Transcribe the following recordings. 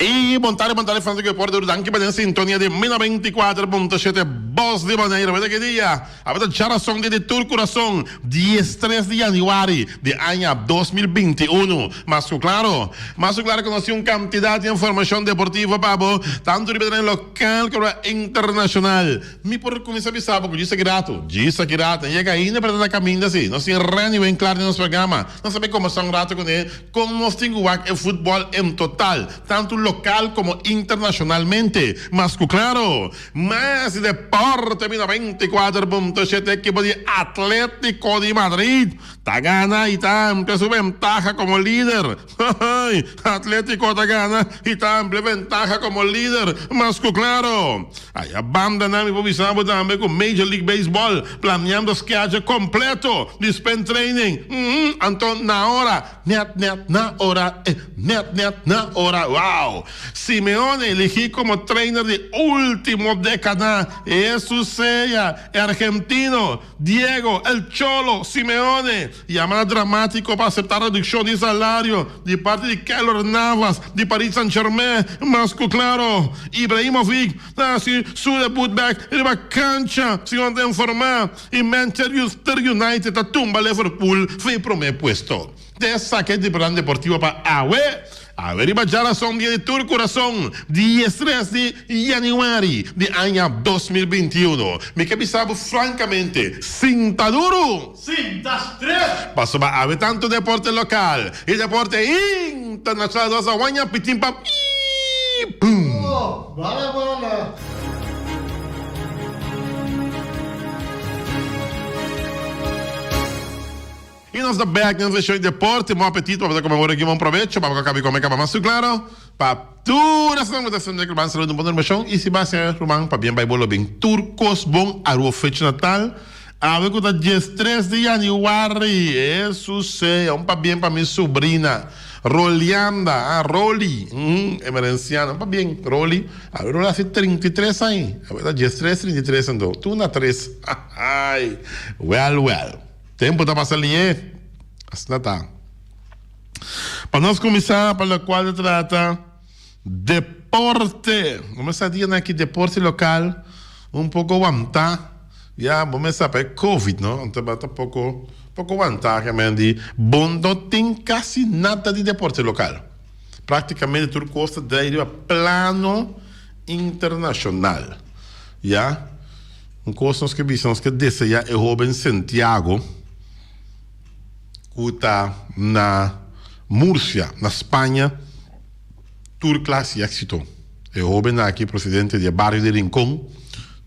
Y bon tarde, bon tarde Francisco de Puerto Danki pa den sintonia di Mina 24.7 Bos di Bonaire. Weta ki dia? Awe ta djarason dia di tur kurason, 13 di januari di aña 2021. Mas ku klaro, mas ku klaro ku nos tin un kantidat di informashon deportivo pa bo, tantu riba tereno lokal komo internashonal. Mi por kuminsá bisa bo ku djis aki ratu, djis aki ratu, yega ainda pero ta na kaminda si. Nos tin Renny Winklaar den nos programa. Nos ta bay kombersá un ratu kuné kon nos tin ku wak e futbòl en total, tantu lokal komo internashonalmente. Mas ku klaro, mas di deporte mi 94.7 ekipo di Atlético di Madrid ta gana i ta amplia su bentaha komo lider. Ay, Atletico ta gana y ta amplia ventaha como lider, mas cu claro. Aya banda nan mi por bisa bo tambe cu Major League Baseball planeando schedule completo di spring training. Mm, anto na ora, net net na ora, eh, net net na ora, wow! Simeone eligi como trainer di ultimo decada, eso sea e argentino Diego El Cholo Simeone yama dramátiko pa aseptá redukshon di salario di parti di Keylor Navas di Paris Saint-Germain. Mas ku klaro, Ibrahimovic ta hasi su debut bèk riba kancha, segun ta informá, i Manchester United ta tumba Liverpool for e promé puesto. Te esaki e Dibernan Deportivo pa awe. Awe riba djarason dia di tur kurason, diestres di yanüari di aña 2021. Mi ke bisa bo frankamente, sinta duru! Sinta stret! Pasobra awe tantu deporte lokal i deporte internashonal nos a waña pitin pa pii pum! Oh, bala bala! I nos ta bek den seshon di deporte. Bon apetito pa bo ta kome ora aki. Bon probecho pa bo ka kabi kome kaba. Mas su klaro pa tur esnan ku ta sende ku ban saludo un bon dormishon. I si ba hacia ruman pabien bai bo lo bin tur kos bon Aruba fecha natal awe ku ta 13 di januari. Hesus sea un pabien pa mi subrina Rolianda ah Roli emerenciana un pabien Roli awe Roli hasi 33 aña awe ta 13 33 anto tur na tres hahahay well well. Tempu ta pasa lié, asina ta. Pa nos kuminsá pa lokual ta trata deporte. Bo mester sa dianan aki deporte lokal un poko wantá. Ya bo mester sa pa e covid no, anto tabata poko poko wantá kiamen di bo no tin kasi nada di deporte lokal. Praktikamente tur kos ta drai riba plano internashonal. Ya. Un kos nos ke bisa, nos ke deseá e hóben Santiago ku ta na Murcia, na Spaña, tur klase di éksito. E hóben aki prosedente di e bario di Rincon,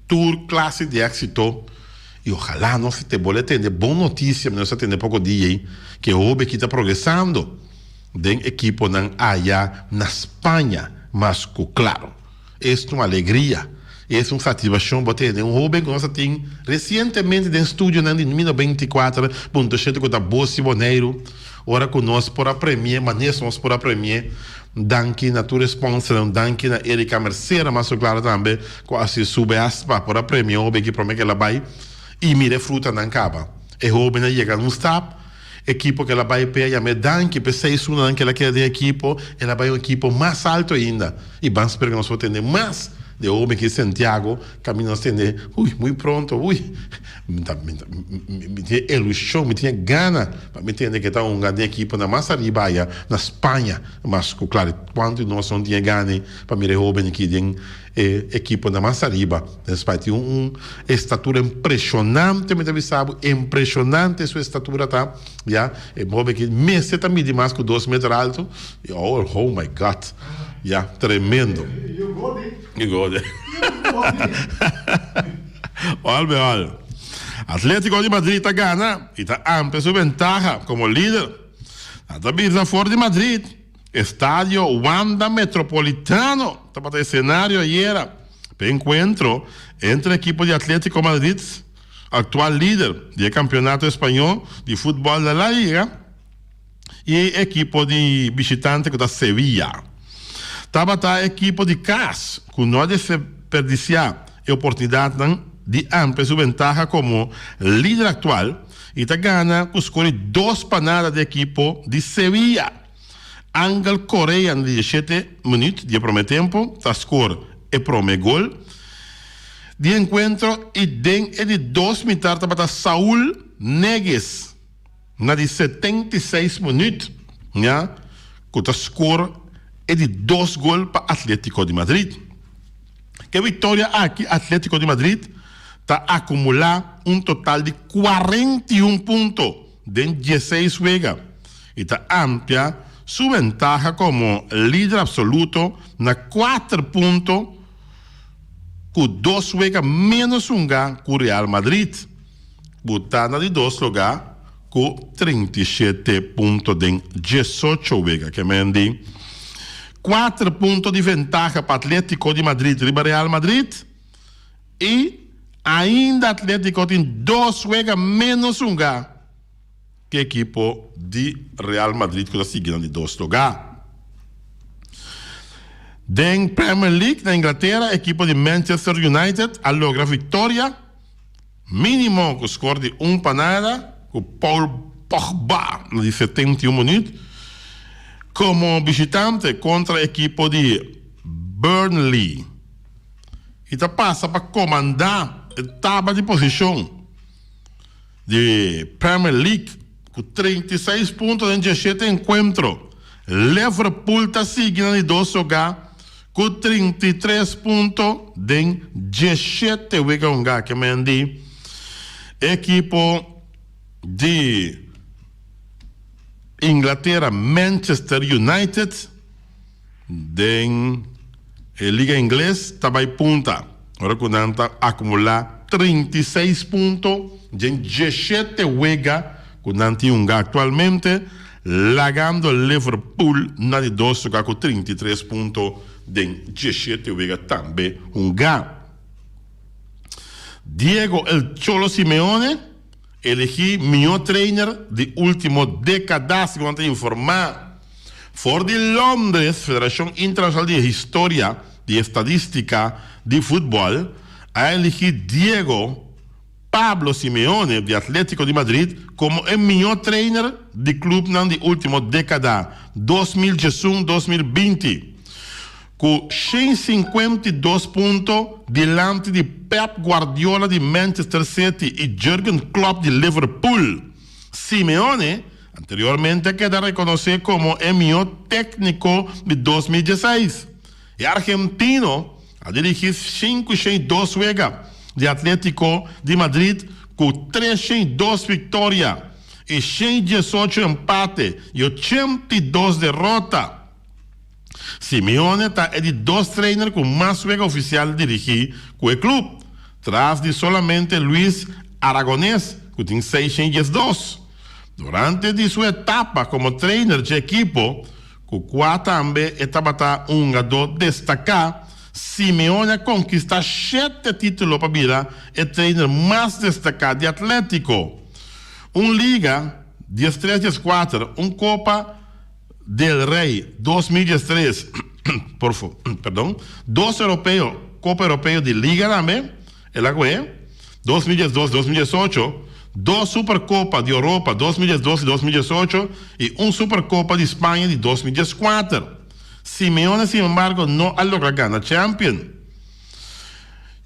tur klase di éksito i ojalá nos te bole tende bon notisia, nos a tende poko dia ei ku e hóben aki ta progresando den ekiponan aya na Spaña, mas ku klaro. Es un alegria, es un satisfaccion bo tene un hoben cu nos a tin recientemente den studionan di Numero 24.7 cu ta Bos di Boneiru, ora cu nos por a premie, manes nos por a premie, danki na tur e sponsornan, danki na Erika Mercera mas cu claro tambe cu a haci su best pa por a premie e hoben aki prome cu el a bay y mira e frutanan caba. E hoben a yega na un stap. Ekipo ku el a bai p'e a yam'é danki p'e seis lunanan ku el a keda den ekipo, el a bai un ekipo mas alto ainda. I ban spera ku nos por tende mas di e hoben ki Santiago kaminda nos tende, ui, muy pronto, ui, mi ta, mi ta, mi tin e ilushon, mi tin e gana pa mi tende ku e ta hunga den ekiponan mas ariba aya na Spaña. Mas ku klaro, kuantu di nos no tin e gana pa mira e hoben aki den E ekiponan mas ariba den Spaña tin un estatura impresionante, mi ta bisa bo, impresionante su estatura ta, ya, e hoben aki mester ta midi mas ku dos meter alto, y oh, oh my God, ya, tremendo. You got it. You got it. Al be al. Atletico di Madrid ta gana y ta amplia su ventaha como lider. Nan ta bisa for di Madrid. Estadio Wanda Metropolitano tabata escenario ayera p'e encuentro entre ekipo di Atletico Madrid, actual lider di e campeonato español di futbol na La Liga, y e ekipo di bishitante cu ta Sevilla. Tabata ekipo di cas cu no a desperdicia e oportunidadnan di amplia su ventaha como lider actual y ta gana cu score di dos pa nada di ekipo di Sevilla. Angel Correa na di diesshete minuut di e prome tempo ta score e prome gol di e encuentro y den e di dos mitar tabata Saul Neguez na di 76 minuut ya cu ta score e di dos gol pa Atletico di Madrid. Cu e victoria aki Atletico di Madrid ta acumula un total di 41 punto den dieseis wega y ta amplia su ventaha como lider absoluto na kuater punto cu dos wega menos hunga cu Real Madrid, cu ta na di dos lugar cu 37 punto den diesocho wega. Ke men di kuater punto di ventaha pa Atletico di Madrid riba Real Madrid y ainda Atletico tin dos wega menos hunga ku ekipo di Real Madrid ku ta sigui na di dos lugá. Den Premier League na Inglatera ekipo di Manchester United a logra viktoria mínimo ku skor di un pa nada ku Paul Pogba na di 71 minüt komo bishitante kontra ekipo di Burnley i ta pasa pa komandá e tabla di posishon di Premier League ku 36 punto den diesshete enkuentro. Liverpool ta sigui na di dos lugá ku 33 punto den diesshete wega hungá. Ke men di ekipo di Inglatera Manchester United Den e liga ingles ta bai punta ora ku nan ta akumulá 36 punto den diesshete wega ku nan tin hunga aktualmente, lagando Liverpool na di dos luga ku 33 punto den diesshete wega tambe hunga. Diego El Cholo Simeone Elegí mihó trainer di último dékada, segun ta informá for di Londres, Federashon Internashonal di Historia di Estadístika di Futbòl a eligí Diego Pablo Simeone di Atlético di Madrid komo e mihó trainer di klupnan di último dékada, 2011, 2020. Ku 152 punto dilanti di Pep Guardiola di Manchester City i Jurgen Klopp di Liverpool. Simeone anteriormente a keda rekonosé komo e mihó tékniko di 2016. E argentino a dirigí 502 wega di Atlético di Madrid ku 302 viktoria i 118 empate i 82 derota. Simeone ta e di dos trainer ku mas wega ofisial dirigí ku e klup, tras di solamente Luis Aragonés ku tin 612. Durante di su etapa komo trainer dje ekipo, ku kua tambe e tabata un hungadó destaká, Simeone a konkistá shete título pa bira e trainer mas destaká di Atlético, un Liga, 13 14, un Kopa, del Rey 2013, por perdon, dos Europeo, Copa Europeo di Liga tambe, el a coge, 2012, 2018, dos Supercopa di Europa 2012 y 2018 y un Supercopa di Spaña di 2014. Simeone sin embargo no a logra gana Champion.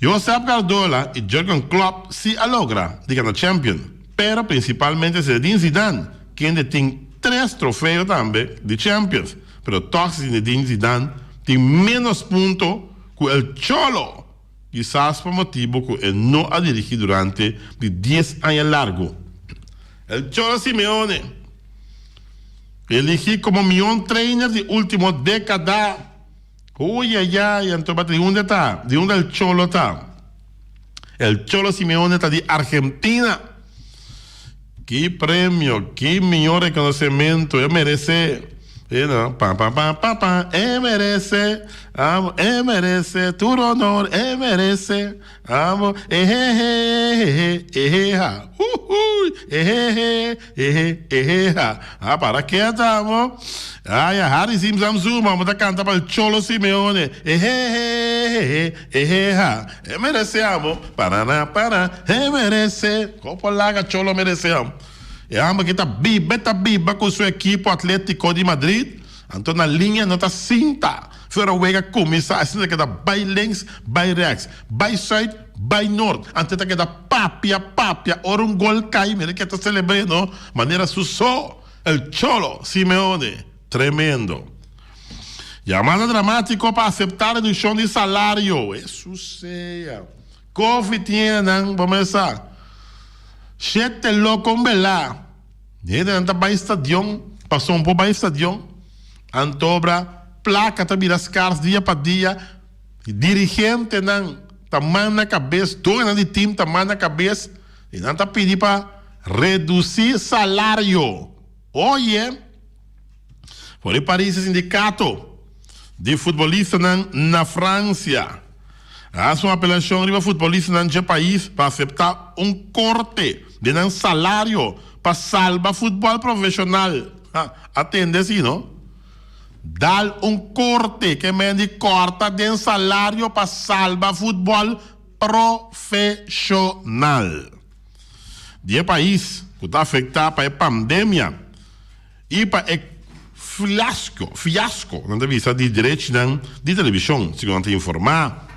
Josep Guardiola y Jurgen Klopp si a logra di gana Champion, pero principalmente Zinedine Zidane, kende tin tres trofeo tambe di Champions, pero tòg Zinedine Zidane tin ménos punto ku El Cholo, kisas pa motibu ku e no a dirigí durante di dies aña largu. El Cholo Simeone, eligí komo mihó trainer di último dékada. Uyayay, anto bat di unda ta? Di unda El Cholo ta? El Cholo Simeone ta di Argentina. Ki premio, ki mihó rekonosementu e meresé. You know, pa pa pa pa pa, e meresé, amo, e meresé, tur honor e meresé, amo, ehehe, ehehe, eheha, uhuy, ehehe, ehe, eheha. Ah, para keto, amo. Ay, Harry Sim Sam Zoom, amo ta canta pa el Cholo Simeone. Ehehe, ehehe, eheha. E merece, amo. Parana, para, e merece. Como laga Cholo merece, amo. E amo aki ta biba, ta biba cu su equipo Atletico di Madrid. Anto na liña no ta sinta. Fuera wega kuminsá asina ta keda bai links, bai rèks, bai sùit, bai nort. Anto e ta keda papia, papia. Ora un gol kai, mira ke ta selebr'é no, manera su so, el Cholo Simeone. Tremendo. Yamada dramátiko pa aseptá redukshon di salario. Hesus sea. Kofi tin nan, bo mesa. Shete loko mbelá. Hendenan ta bai stadion, pasobra un por bai stadion. Antobra plaka ta bira skars dia pa dia. Dirigentenan ta man na kabes, doñonan di tim ta man na kabes i nan ta pidi pa redusí salario. Oye, for di Paris e sindikato di futbolistanan na Fransia a hasi un apelashon riba futbolistanan dje pais pa aseptá un korte den nan salario pa salba futbòl profeshonal. A tende si no? Dal un korte ke men di kòrta den salario pa salba futbòl profeshonal. Di e pais ku ta afektá pa e pandemia i pa e fiasko, fiasko, nan ta bisa, di derechinan di televishon, segun nan ta informá.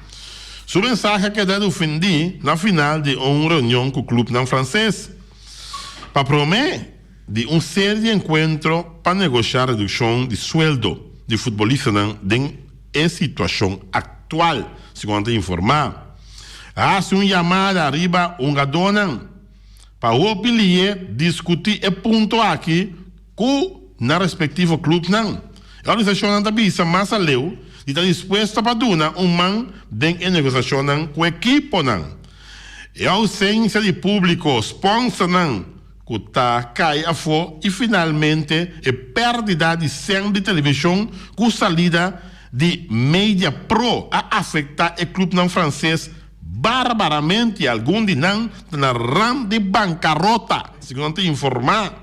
Su mensahe a keda dufendí na final di un reunion ku klupnan franses pa promé di un serie di enkuentro pa negoshá redukshon di sueldo di futbolistanan den e situashon aktual, segun nan ta informá. A hasi un yamada riba hungadónan pa hopi lié diskutí e punto aki ku nan respektivo klupnan. E organisashonnan ta bisa mas aleu di ta dispuesto pa duna un man den e negosiashonnan ku ekiponan. E ousensia di públiko, spònsernan ku ta kai afó i finalmente e pèrdida di sèn di televishon ku salida di Media Pro a afektá e klupnan franses barbaramente i algun di nan ta na rand di bankarota, segun nan ta informá.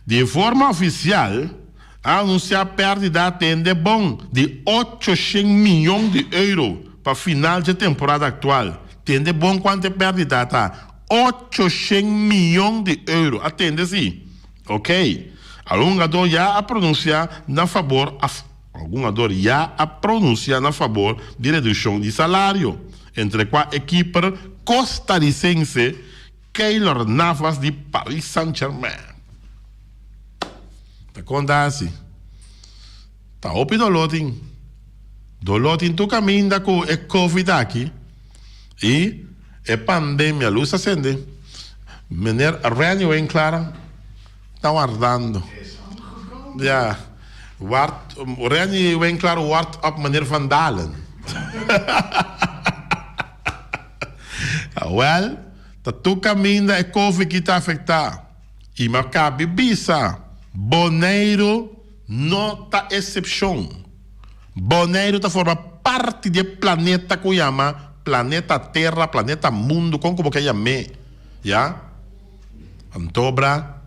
Di e forma ofisial a anunsiá pèrdida tende bon di 800 miyon di euro pa final dje temporada aktual. Tende bon kuantu e pèrdida ta, 800 miyon di euro. A tende si. Ok. Algun hungador ya a pronuncia na fabor af Algun hungador ya a pronuncia na fabor di reduccion di salario, entre cua e keeper costaricense Keylor Navas di Paris Saint-Germain. Ta conta asi. Ta hopi dolor tin. Dolor tin tur caminda cu e covid aki y e pandemia luz a cende. Meneer Renny Winklar ta wardando. Ya. Ward, Renny Winklar ward op meneer Van Dalen. Awel, ta tur caminda e covid ki ta afecta. Y mi a cabi bisa, Boneiru no ta excepcion. Boneiru ta forma parti di e planeta ku yama planeta Tera, planeta Mundu, kon ku bo ke yam'é, ya. Antobra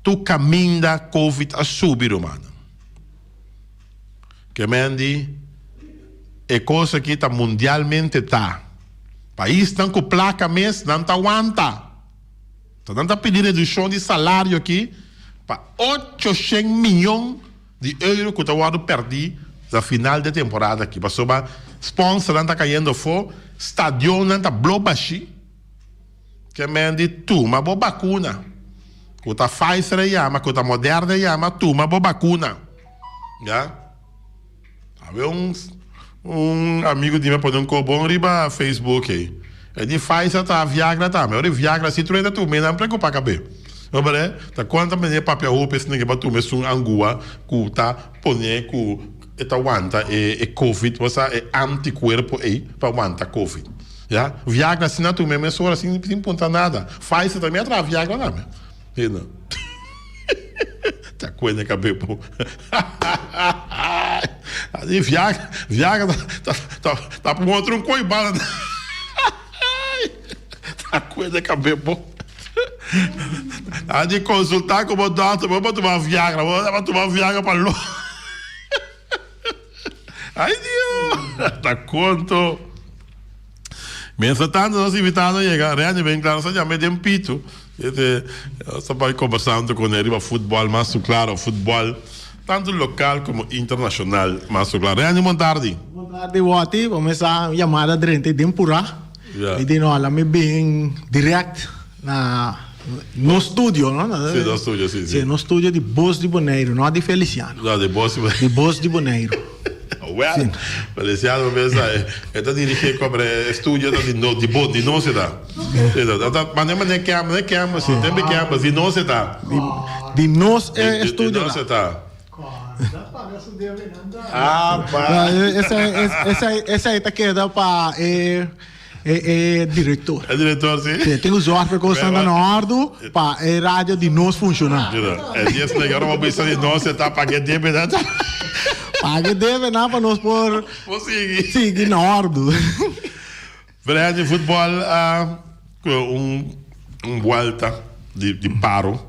tur kaminda Covid a subi, rumannan. Ke men di e kos aki ta mundialmente ta. Paisnan ku plaka mes nan ta wanta. Ta nan ta pidi redukshon di salario aki pa 800 miyon di euro ku ta wòrdu pèrdí na final di e temporada aki pasobra sponsornan ta kayendo afó, stadionnan ta blo bashí. Ke men di tuma bo bakuna. Ku ta Pfizer e yama, ku ta Moderna e yama, tuma bo bakuna. Ya. Awe un un amigo di mi a pone un kobon riba Facebook ei. E di Pfizer ta Viagra tambe. Ora e Viagra si truena tuma e nan preocupa kabe. No bere? Ta konta mene papia hopi esnan ke ba tuma esun angua ku ta pone ku e ta wanta e e covid, bo sa e anticuerpo ei pa wanta covid. Ya. Viagra si nan tuma e mesora sin sin puntra nada. Pfizer tambe a traha Viagra tambe. Hina. Ta kuende kabe bo. Adi Viagra, Viagra ta ta ta ta pon otro un koi bala. Ta kuende kabe bo. Adi konsulta ku bo dokter, bo por tuma Viagra, bo ta tuma Viagra pa lo. Ay Dios, ta konto. Mientras tanto nos invitado a yega, Renny ben claro, nos a yam'é den pitu. Este, nos ta bai conversando con e riba futbol, mas su claro, futbol. tantu lokal komo internashonal. Mas ku kla. Randy, bon tardi. Bon tardi, Watty. Bo mester a yamada drenta den purá. Mi di no, laat mi bin direct na nos studio, no? Sí, nos studio, sí, sí. Sí, nos studio di Bos di Boneiru, no di Feliciano. No, di Bos di Boneiru. Di Bos di Boneiru. Well, Feliciano mester e ta dirigé como e studio ta di no, di bo, di nos e ta. Sí, ta, ta, mane mane kem, mane kem, sí, tembe kem, di nos e ta. Di, di nos e studio ta. Di nos e ta. Esei ta keda pa e e director. E director, si. Si, tin ku zorg pa e kosnan ta na ordu pa e radio di nos funshoná. E di esnan ora bo bisa di nos e ta paga e debenan. Paga e debenan pa nos por sigui. Sigui na ordu. Vereniging di Futbol a kue un un buelta di di paro.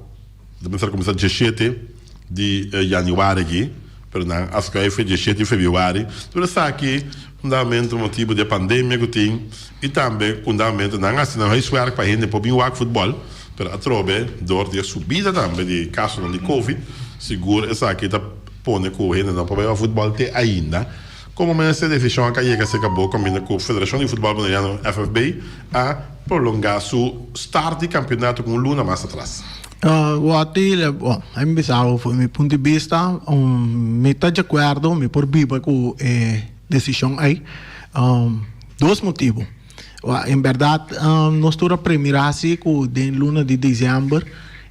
Ta mester kuminsá diesshete di yanüari aki, pero nan a skuif e diesshete di febrüari. Tur esaki fundamentu motibu di e pandemia ku tin i tambe fundamentu nan a hasi nan huiswerk pa hende por bin wak futbòl, pero atrobe dor di e subida tambe di kasonan di covid, sigur esaki ta pone ku hende no por bai wak futbòl te ainda. Komo mester e desishon a ka yega serka bo kaminda ku Federashon di Futbòl Boneriano, FFB, a prolongá su start di kampionato ku un luna mas atras? Wòti, bon, a mi bisa bo for mi punto di bista, mi ta di akuerdo, mi por biba ku e desishon ei. Dos motibu. En bèrdat nos tur a premirá si ku den luna di desèmber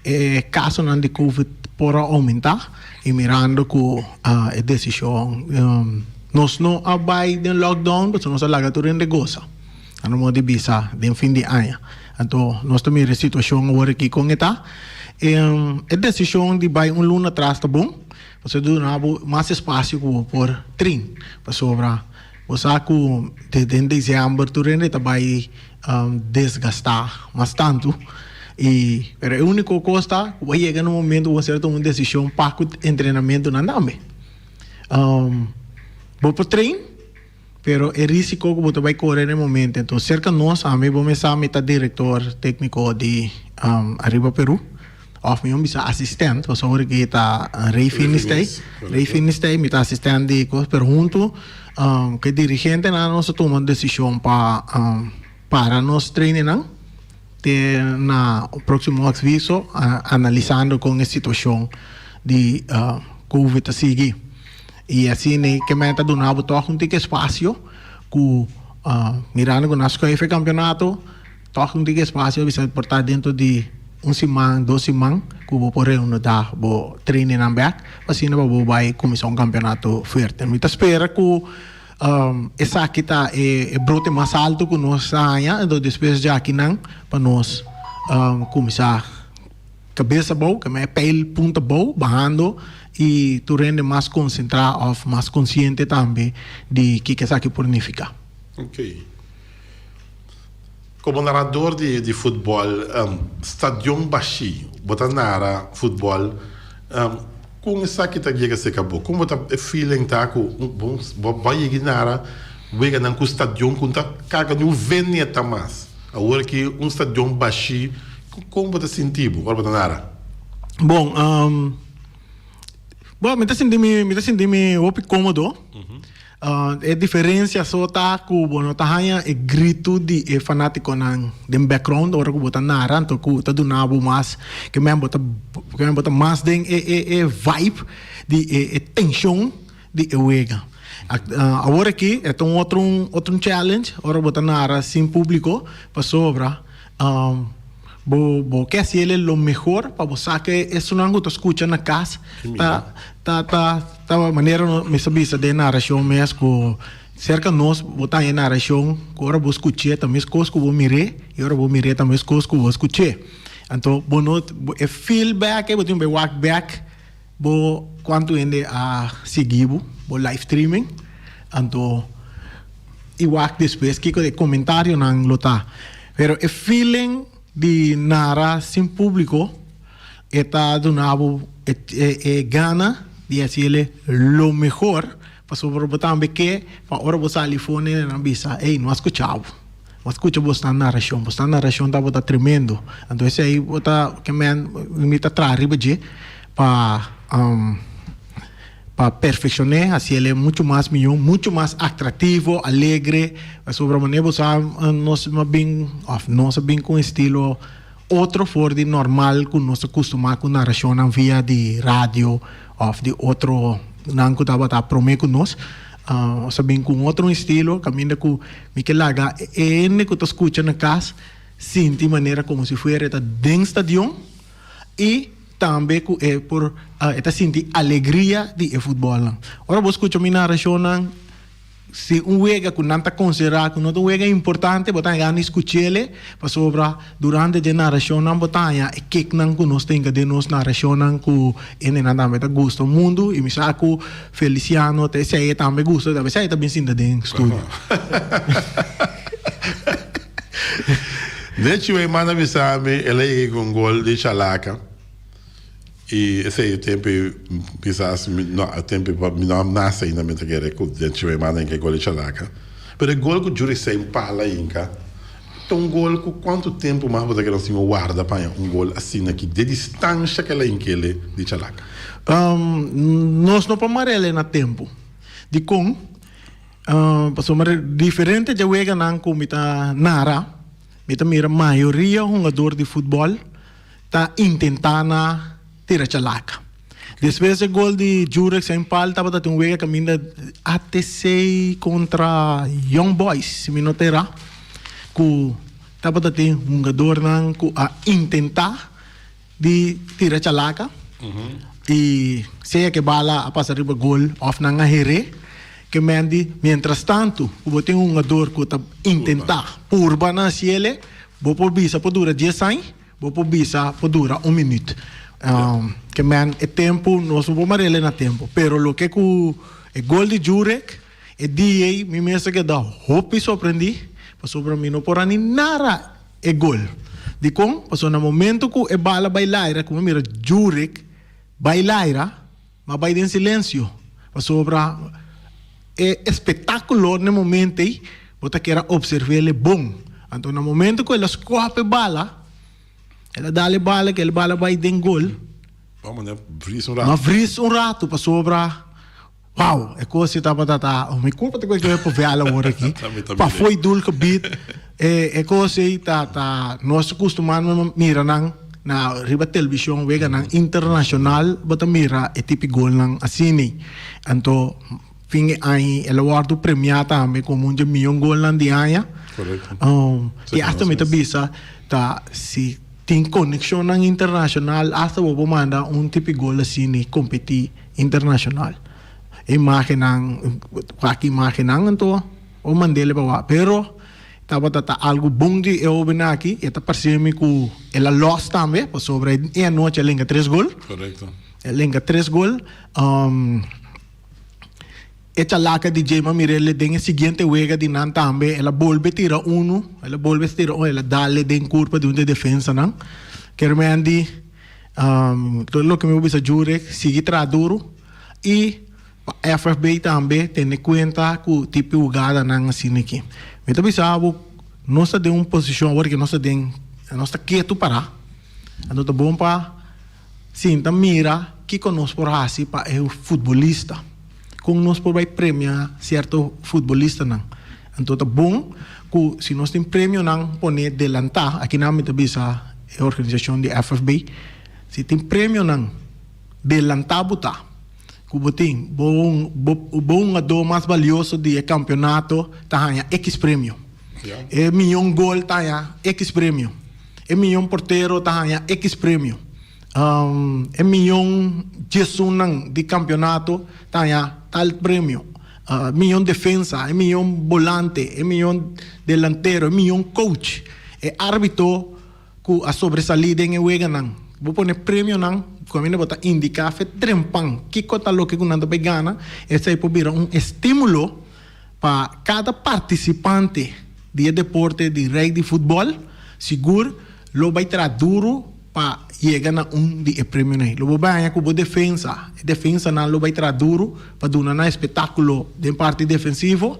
e kasonan di covid por a oumentá i mirando ku e desishon nos no a bai den lockdown pasobra nos a laga tur hende gosa a no modo di bisa den fin di aña. Anto nos ta mira e situashon awor aki kon e ta. E desishon di bai un luna atras ta bon pasobra e duna bo mas espasio ku bo por trin pasobra Bo sa ku den desèmber tur hende ta bai desgastá mas tantu i pero e úniko kos ta ku bo a yega na un momento ku bo mester tuma un desishon pa ku entrenamentunan tambe. Bo por train pero e risiko ku bo ta bai kore na e momento enton serka nos ami bo mester sa mi ta direktor tékniko di Arriba Peru. Of mi un bisa asistent, pasobra ora ki ta Rey Finistey, Rey Finistey, mi ta asistent di kos, pero huntu ku e dirigentenan nos a tuma desishon pa para nos trainingnan te na próksimo aviso, analisando kon e situashon di covid ta sigui. I asina ke men ta duna bo tòg un tiki espasio ku mirando ku nan skuif e kampionato. Tòg un tiki espasio bisa por ta dentro di un siman, dos siman ku bo por reunudá bo trainingnan bèk pa asina pa bo bai kuminsá un kampionato fuerte. Mi ta spera ku esaki ta e brote mas alto ku nos a haña, enton despues djakinan pa nos kuminsá kabes abou, ke men e peil punta abou bahando i tur hende mas konsentrá òf mas konsiente tambe di kiko esaki por nifiká. Komo narador di di futbòl stadion bashí bo ta nara futbòl kon esaki ta yega serka bo? Kon bo ta e feeling ta ku bo bo a yega nara weganan ku stadion ku no ta karga niun veneta mas awor aki un stadion bashí kon bo ta sinti bo ora bo ta nara? Bon bo mi ta sinti mi mi ta sinti mi hopi komodo. E diferencia so ta cu bo no ta haña e gritu di e fanaticonan den background ora cu bo ta narra, anto cu ta duna bo mas ke men bo ta ke men bo ta mas den e e e vibe di e e tension di e wega. Awor aki e ta un otro otro challenge ora bo ta narra sin publico pasobra Bo bo ke hasi el lo mehor pa bo sa ke esunnan ku ta skucha na kas ta ta ta ta manera no mi sa bisa den narashon mes ku serka nos bo ta haña narashon ku ora bo skuch'é ta meskos ku bo mir'é i ora bo mir'é ta meskos ku bo skuch'é. Anto bo no e feel bek bo tin bai wak bek bo kuantu hende a sigui bo bo live streaming anto i wak despues kiko e komentarionan lo ta. Pero e feeling di nara sin publico e ta duna bo e gana di haciele lo mehor pasobra bo tambe ke pa ora bo sali for nan bisa ey no a scucha bo, no a scucha bosnan naracion, bosnan naracion tabata tremendo. Anto esey bo ta ke men mi ta traha riba dje pa. Pa perfeccion'é, haciele mucho mas miyo, mucho mas atractivo, alegre, pasobra manera bo sa nos a bin of nos a bin cu un estilo otro for di normal cu nos ta custuma cu naracionnan via di radio of di otro nan cu tabata prome cu nos. Nos a bin cu un otro estilo caminda cu mi ke laga e hende cu ta scucha na cas sinti manera como si fuera e ta den stadion y Tambe ku e por e ta sinti alegria di e futbòlnan. Ora bo skucha mi narashonnan, si un wega ku nan ta konsiderá ku no ta un wega importante, bo ta haña gana di skuch'el, pasobra durante dje narashonnan bo ta haña e keknan ku nos tenga den nos narashonnan ku hendenan tambe ta gusta mundu i mi sa ku Feliciano ta esei e tambe gusta, tambe esei ta bin sinta den studio. Nechi wey manda bisa mi el a yega cu un gol di Chalaka y esey e tempo ey kisas mi no e tempo ey mi no a nace ainda mi ta kere cu Nechi wey manda yega e gol di Chalaka pero e gol cu Juricen pala yinka ta un gol cu cuanto tempo mas bo ta kere nos tin warda pa haña un gol asina aki de distancia cu el a yinkele di Chalaka. Nos no por marele na tempo dicon? Pasobra diferente dje weganan ku mi ta nara, mi ta mira mayoria hungador di futbòl ta intentá na tira chalaka. Despues dje gol di Jurek Saint Paul tabata tin un wega kaminda ATC kontra Young Boys, si mi no ta erá, ku tabata tin hungadornan ku a intentá di tira chalaka y sea ke bala a pasa riba gol of nan a heré ke men di mientras tanto ku bo tin un hungador ku ta intentá purba na hasiele bo por bisa por dura dies aña bo por bisa por dura un minuut ke men e tempo nos no por marele na tempo pero loke ku e gol di Jurek e dia ei mi mes a keda hopi sorprendí pasobra mi no por a ni nara E gol. Dikon? Pasobra na momento ku e bala bai laira, ku mi a mira Jurek bai laira, mi a bai den silensio. Pasobra e espektákulo na e momento ei, bo ta kier a opserv'el bon. Anto na momento ku el a skòp e bala, el a dal e bala, ku e bala bai den gol, Mi a a vris un ratu pasobra. Wow, e kos si tabata ta, mi kurpa ta koe koe pa vela awor aki. Pa foi dul gebied, e e kos ei ta ta nos kustumá mira nan na riba televishon weganan internashonal bo ta mira e tipi golnan asini. Anto fin e aña el a wòrdu premiá tambe komo un dje mion golnan di aña. I asta mi ta bisa ta si tin konekshonnan internashonal asta bo por manda un tipi gol asini kompetí. Internacional. E imagennan, wak imagennan anto o mandele pa wak. Pero tabata ta algo bon di e hobennan aki, e ta parse mi ku el a los tambe, pasobra e anochi a lenga tres gol. Correcto. El lenga tres gol. E chalaka di dje, m'a mir'el den e siguiente wega di nan tambe, el a bolbe tira unu, el a bolbe tira un, el a dal den kurpa di un di e defensanan. Kermendi. Tur loke mi por bisa Jurek, sigui traha duru y pa FFB tambe tene cuenta cu tipo di hugadanan asina aki. Mi ta bisa bo, nos ta den un posicion awor cu nos ta den, nos ta ketu para, anto ta bon pa sinta mira kico nos por haci pa e futbolista, con nos por bay premia cierto futbolistanan. Anto ta bon cu si nos tin premionan pone delanta, akinan mi ta bisa e organisacion di FFB, si tin premionan delanta bo ta cu bo tin bo bo hungador mas balioso di e campeonato ta haña X premio, e miyon gol ta haña X premio, e miyon portero ta haña X premio, e miyon diesunnan di campeonato ta haña tal premio. Miyon defensa, e miyon bolante, e miyon delantero, e miyon coach, e arbitro cu a sobresali den e weganan. Bo pone premionan cu caminda bo ta indica fe trempan kico ta loke cu nan ta bay gana, esey por bira un estimulo pa cada participante di e deporte di rey di futbol, sigur lo bay traha duro pa yega na un di e premionan ei. Lo bo bai haña ku bo defensa, e defensanan lo bai traha duru pa duna nan espetakulo den parti defensivo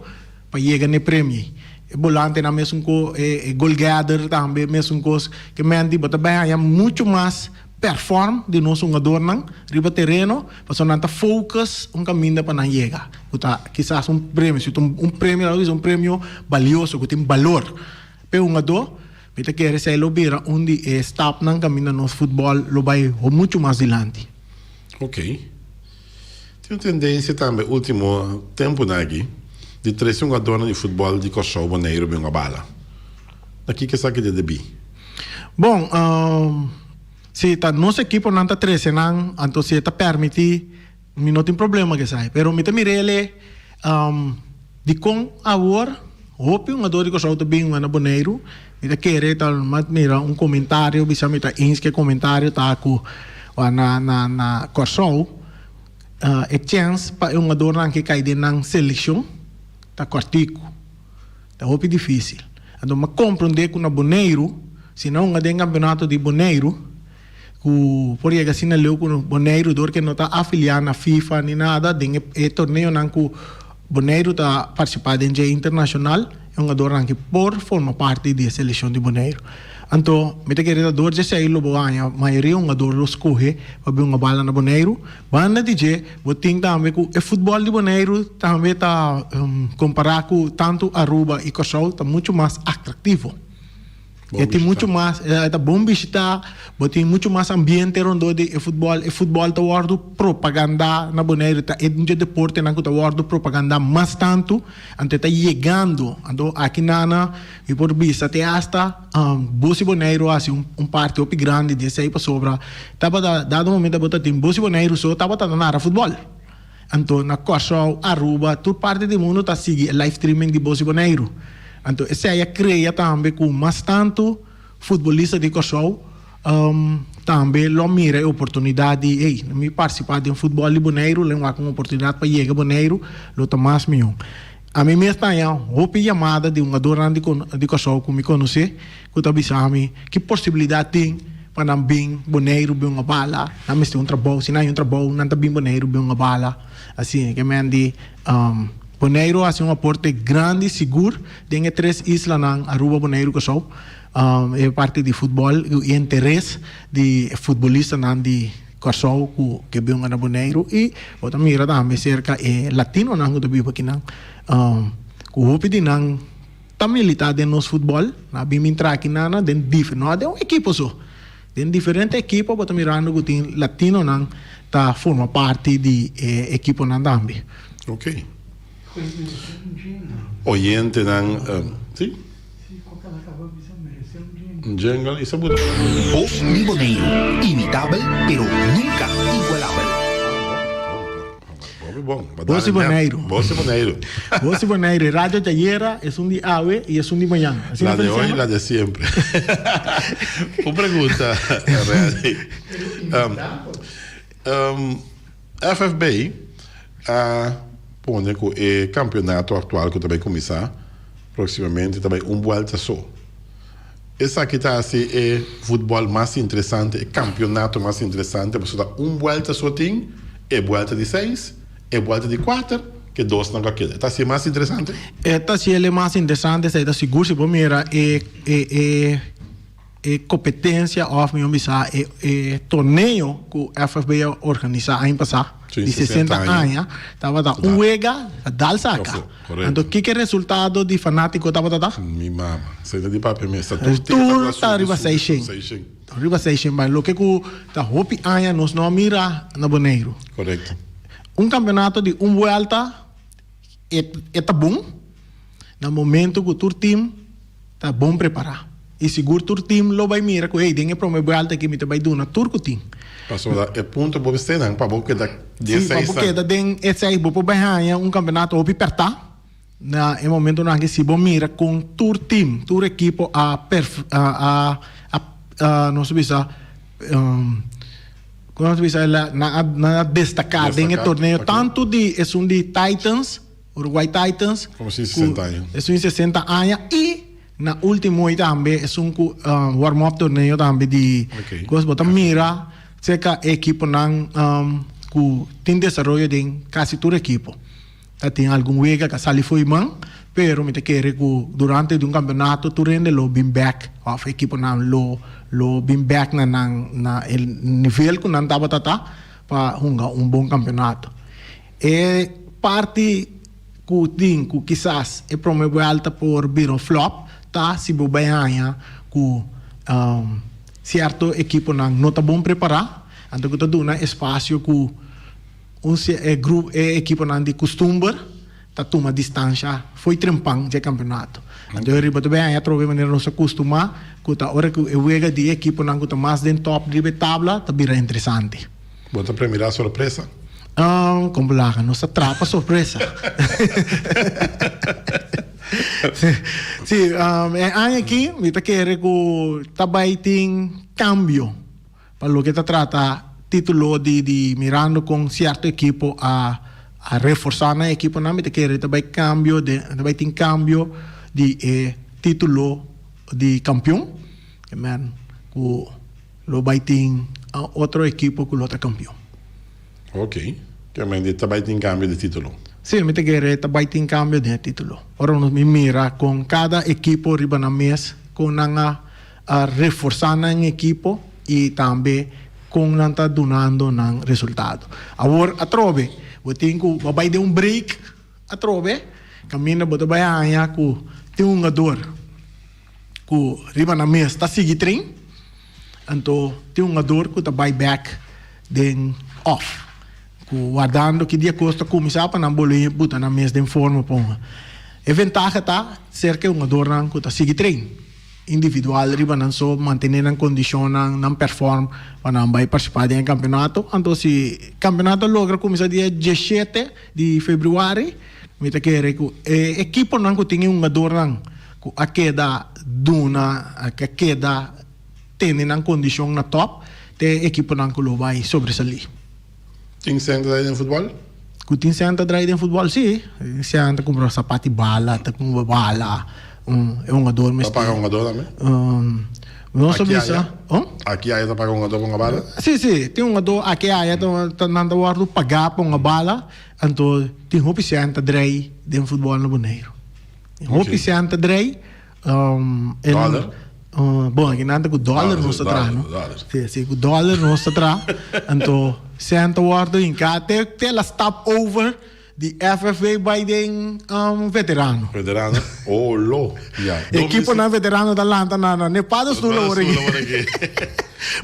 pa yega na e premio ei. E bolantenan mesun kos, e golgeader tambe mesun kos. Ke menti bo ta bai haña muchu mas. perform di nos hungadornan riba tereno pasobra nan ta focus un kaminda pa nan yega ku ta kisas un premio si ta un premio laga bisa un premio balioso ku tin balor pa e hungadó mi ta kere esei lo bira un di e stapnan kaminda nos futbòl lo bai muchu mas dilanti. Ok. Tin un tendensia tambe ultimo tempunan aki di trese hungadornan di futbòl di Kòrsou Boneiru bin un bala. Na kiko esaki ta debí? Bon, si ta nos ekiponan ta trese nan, anto si e ta permití, mi no tin problema ku esei. Pero mi ta mira el'e dikon awor hopi hungador di Kòrsou ta bin hunga na Boneiru. Mi ta kere ta mira un komentario bisa mi ta eens ku e komentario ta ku na na Kòrsou e chèns pa e hungadornan ke kai den nan selekshon ta kòrtiku. Ta hopi difísil. Anto mi a komprondé ku na Boneiru, si nan hunga den kampeonato di Boneiru, ku por yega asina leu ku Boneiru dor ke no ta afiliá na FIFA ni nada, den e torneonan ku Boneiru ta partisipá den dje internashonal, e hungadornan aki por forma parti di e selekshon di Boneiru. Anto mi ta kere ta dor dje esei lo bo haña mayoria hungador lo skohe pa bin hunga bala na Boneiru. Banda di dje, bo tin tambe ku e futbòl di Boneiru tambe ta kompará ku tantu Aruba i Kòrsou ta muchu mas atraktivo. E tin muchu mas, e ta bon bishitá, bo tin muchu mas ambiente rondó di e futbòl. E futbòl ta wòrdu propagandá na Boneiru, ta e un dje deportenan ku ta wòrdu propagandá mas tantu, anto e ta yegando. Anto aki nana mi por bisa te asta Bosi Boneiru a hasi un parti hopi grandi di esei pasobra tabata dado momento tabata tin Bosi Boneiru so tabata ta nara futbòl. Anto na Kòrsou, Aruba, tur parti di mundu ta sigui e live streaming di Bosi Boneiru. Anto esei a krea tambe ku mas tantu futbolista di Kòrsou tambe lo mira e oportunidat di ey mi partisipá den futbòl di Boneiru, lo wak un oportunidat pa yega Boneiru lo ta mas mihó. Ami mes ta haña hopi yamada di hungadornan di Kòrsou ku mi konosé ku ta bisa mi ki posibilidat tin pa nan bin Boneiru bin hunga bala, nan mester un trabou, si nan haña un trabou nan ta bin Boneiru bin hunga bala. Asina ke men di Boneiru a hasi un aporte grandi sigur den e tres islanan Aruba, Boneiru, Kòrsou e parti di futbòl i interes di e futbolistanan di Kòrsou ku ke bin na Boneiru i bo ta mira tambe serka e latinonan ku ta biba akinan ku hopi di nan ta militá den nos futbòl nan a bin bin traha akinan den dife no den un ekipo so den diferente ekipo bo ta mirando ku tin latinonan ta forma parti di e ekiponan tambe. Ok. Oyentenan si. Jungle y sa buta. Bos di Boneiru, imitabel pero nunka igualabel. Bos di Boneiru. Bos di Boneiru. Bos di Boneiru. E radio djayera, esun di awe y esun di mañan. La de hoy y la de siempre. Un pregunta, Randy. FFB a pone ku e kampionato aktual ku ta bai kuminsá próksimamente ta bai un buèlta so. Esaki ta hasi e futbòl mas interesante, e kampionato mas interesante pasobra ta un buèlta so tin, e buèlta di seis, e buèlta di kuater, ku e dosnan ku a keda. E ta hasié mas interesante? E ta hasié el mas interesante, esei ta sigur si bo mira e e e. E kompetensia òf mihó bisa e e torneo ku FFB a organisá aña pasá di 60 aña tabata un wega a dal saka. Anto kiko e resultado di fanátiko tabata ta? Mi mama, esei ta di papia mes, ta tur tur ta riba seishen. Riba seishen bai loke ku ta hopi aña nos no a mira na Boneiru. Korekto. Un kampeonato di un buelta e ta bon na momento ku tur tim Ta bon prepará. I sigur tur tim lo bai mira ku, hey, den e promé buèlta aki mi ta bai duna tur ku tin. Pasobra e punto bo mester nan pa bo keda den Sí, pa seis bo nan. keda den e seis, bo por bai haña un kampeonato hopi pèrtá. Na e momentonan aki si bo mira kon tur tim, tur ekipo a perf a a a nos ta bisa kon nos ta bisa el a nan a nan a destaká den e Destaká, torneo oké. tantu di esun di Titans, Uruguay Titans Como si ku 60 aña. esun di 60 aña y na ultimo y tambe esun ku warm up torneo tambe di Ok. kos bo ta mira cerca e ekiponan ku tin desaroyo den casi tur ekipo. Ta tin algun wega ka sali fo'i man pero mi ta kere ku durante di un campeonato tur hende lo bin bek of ekiponan lo. lo bin bek na nan na e nivel ku nan tabata ta pa hunga un bon kampeonato. E parti ku tin ku kisas e prome buelta por bira un flop ta si bo bai haña ku sierto ekiponan no ta bon prepará, anto ku ta duna espasio ku un e grup e ekiponan di kustumber ta tuma distansha fo'i trempan dje kampeonato. Anto e riba ta bai haña atrobe manera nos a kustumá ku ta ora ku e wega di e ekiponan ku ta mas den top riba e tabla ta bira interesante. Bo ta premirá sorpresa? Kon bo laga? Nos ta traha pa sorpresa. Sí, e aña aki mi ta kere ku ta bai tin kambio pa loke ta trata titulo di di mirando kon sierto ekipo a a reforsá nan ekiponan mi ta kere ta bai kambio den ta bai tin kambio di e titulo di kampion. Amen. Ku. Lo bai tin otro ekipo ku lo ta kampion. Ok. Ke men di ta bai tin kambio di titulo? Si, mi ta kere ta bai tin kambio den e titulo. Ora nos mi mira kon kada ekipo riba nan mes, kon nan a a reforsá nan ekipo i tambe kon nan ta dunando nan resultado. Awor atrobe bo tin ku bo bai den un break atrobe kaminda bo ta bai haña ku tin un hungador. Ku riba nan mes ta sigui tren, anto tin un ador ku ta bai bek den off. Ku wardando ki dia kos ta kuminsá pa nan bolbe buta nan mes den forma pa hunga. E ventaha ta serka e hungadornan ku ta sigui tren individual riba nan so, mantené nan kondishonnan, nan perform pa nan bai partisipá den e kampeonato. Anto si kampeonato logra kuminsá dia dieshete di febrüari, mi ta kere ku e ekiponan ku tin e hungadornan Ku a keda duna, a keda tene nan kondishon na tòp, te e ekiponan ku lo bai sobresalí. Tin sèn ta drai den futbòl? Ku tin sèn ta drai den futbòl, sí. Tin sèn ta kumpra sapat di bala, ta kumpra bala, e hungador mester. Ta paga hungador tambe? Nos ta bisa. Aki aya ta paga hungador pa hunga bala? Sí, sí. Tin hungador aki aya ta nan ta wòrdu pagá pa hunga bala, anto tin hopi sèn ta drai den futbòl na Boneiru. Hopi sèn ta drei. Dòler? Bon, aki nan ta ku dòler nos ta traha, no? Sí, sí, ku dòler nos ta traha. Anto sèn ta wòrdu hinká te te la stap over di FFV bai den veterano. Veterano? Oh, lo. Ya. Ekiponan veterano ta lanta na na ne paddenstoel awor aki.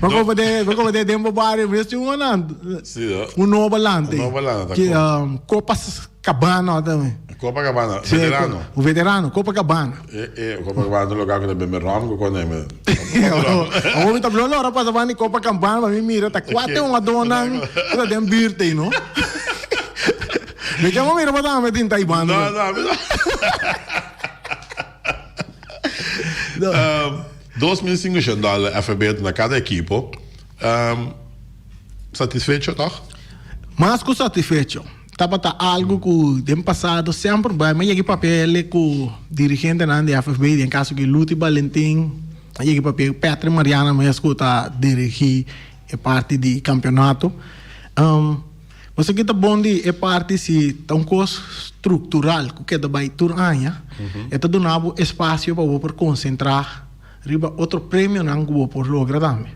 Bo koba de, bo koba de den bo bario mes tin un nan. Sí, no. Un nobo lanta. Un nobo lanta, ta Kopa Cabana tambe. Copacabana, veterano. Un veterano, Copacabana. E, e, Copacabana ta un lugar ku ta bebe rom ku kone me. Awor mi ta bló lora pasa banda di Copacabana pa mi mira ta kua te un adónan ku ta den buurt ei no. Mi ke mira pa tambe tin ta ei banda. No, no, mi no. 2500 dòler FB na kada ekipo. Satisfecho tòg? Mas ku satisfecho. Tabata algu ku den pasado semper bai. Mi a yega papia el ku dirigentenan di FFB, den kaso ki Luti Balentin, a yega papia ku Patrick Mariana mes ku ta dirigí e parti di kampionato. Pasobra ki ta bon di e parti si ta un kos struktural ku keda bai tur aña, e ta duna bo espasio pa bo por konsentrá riba otro premionan ku bo por logra tambe.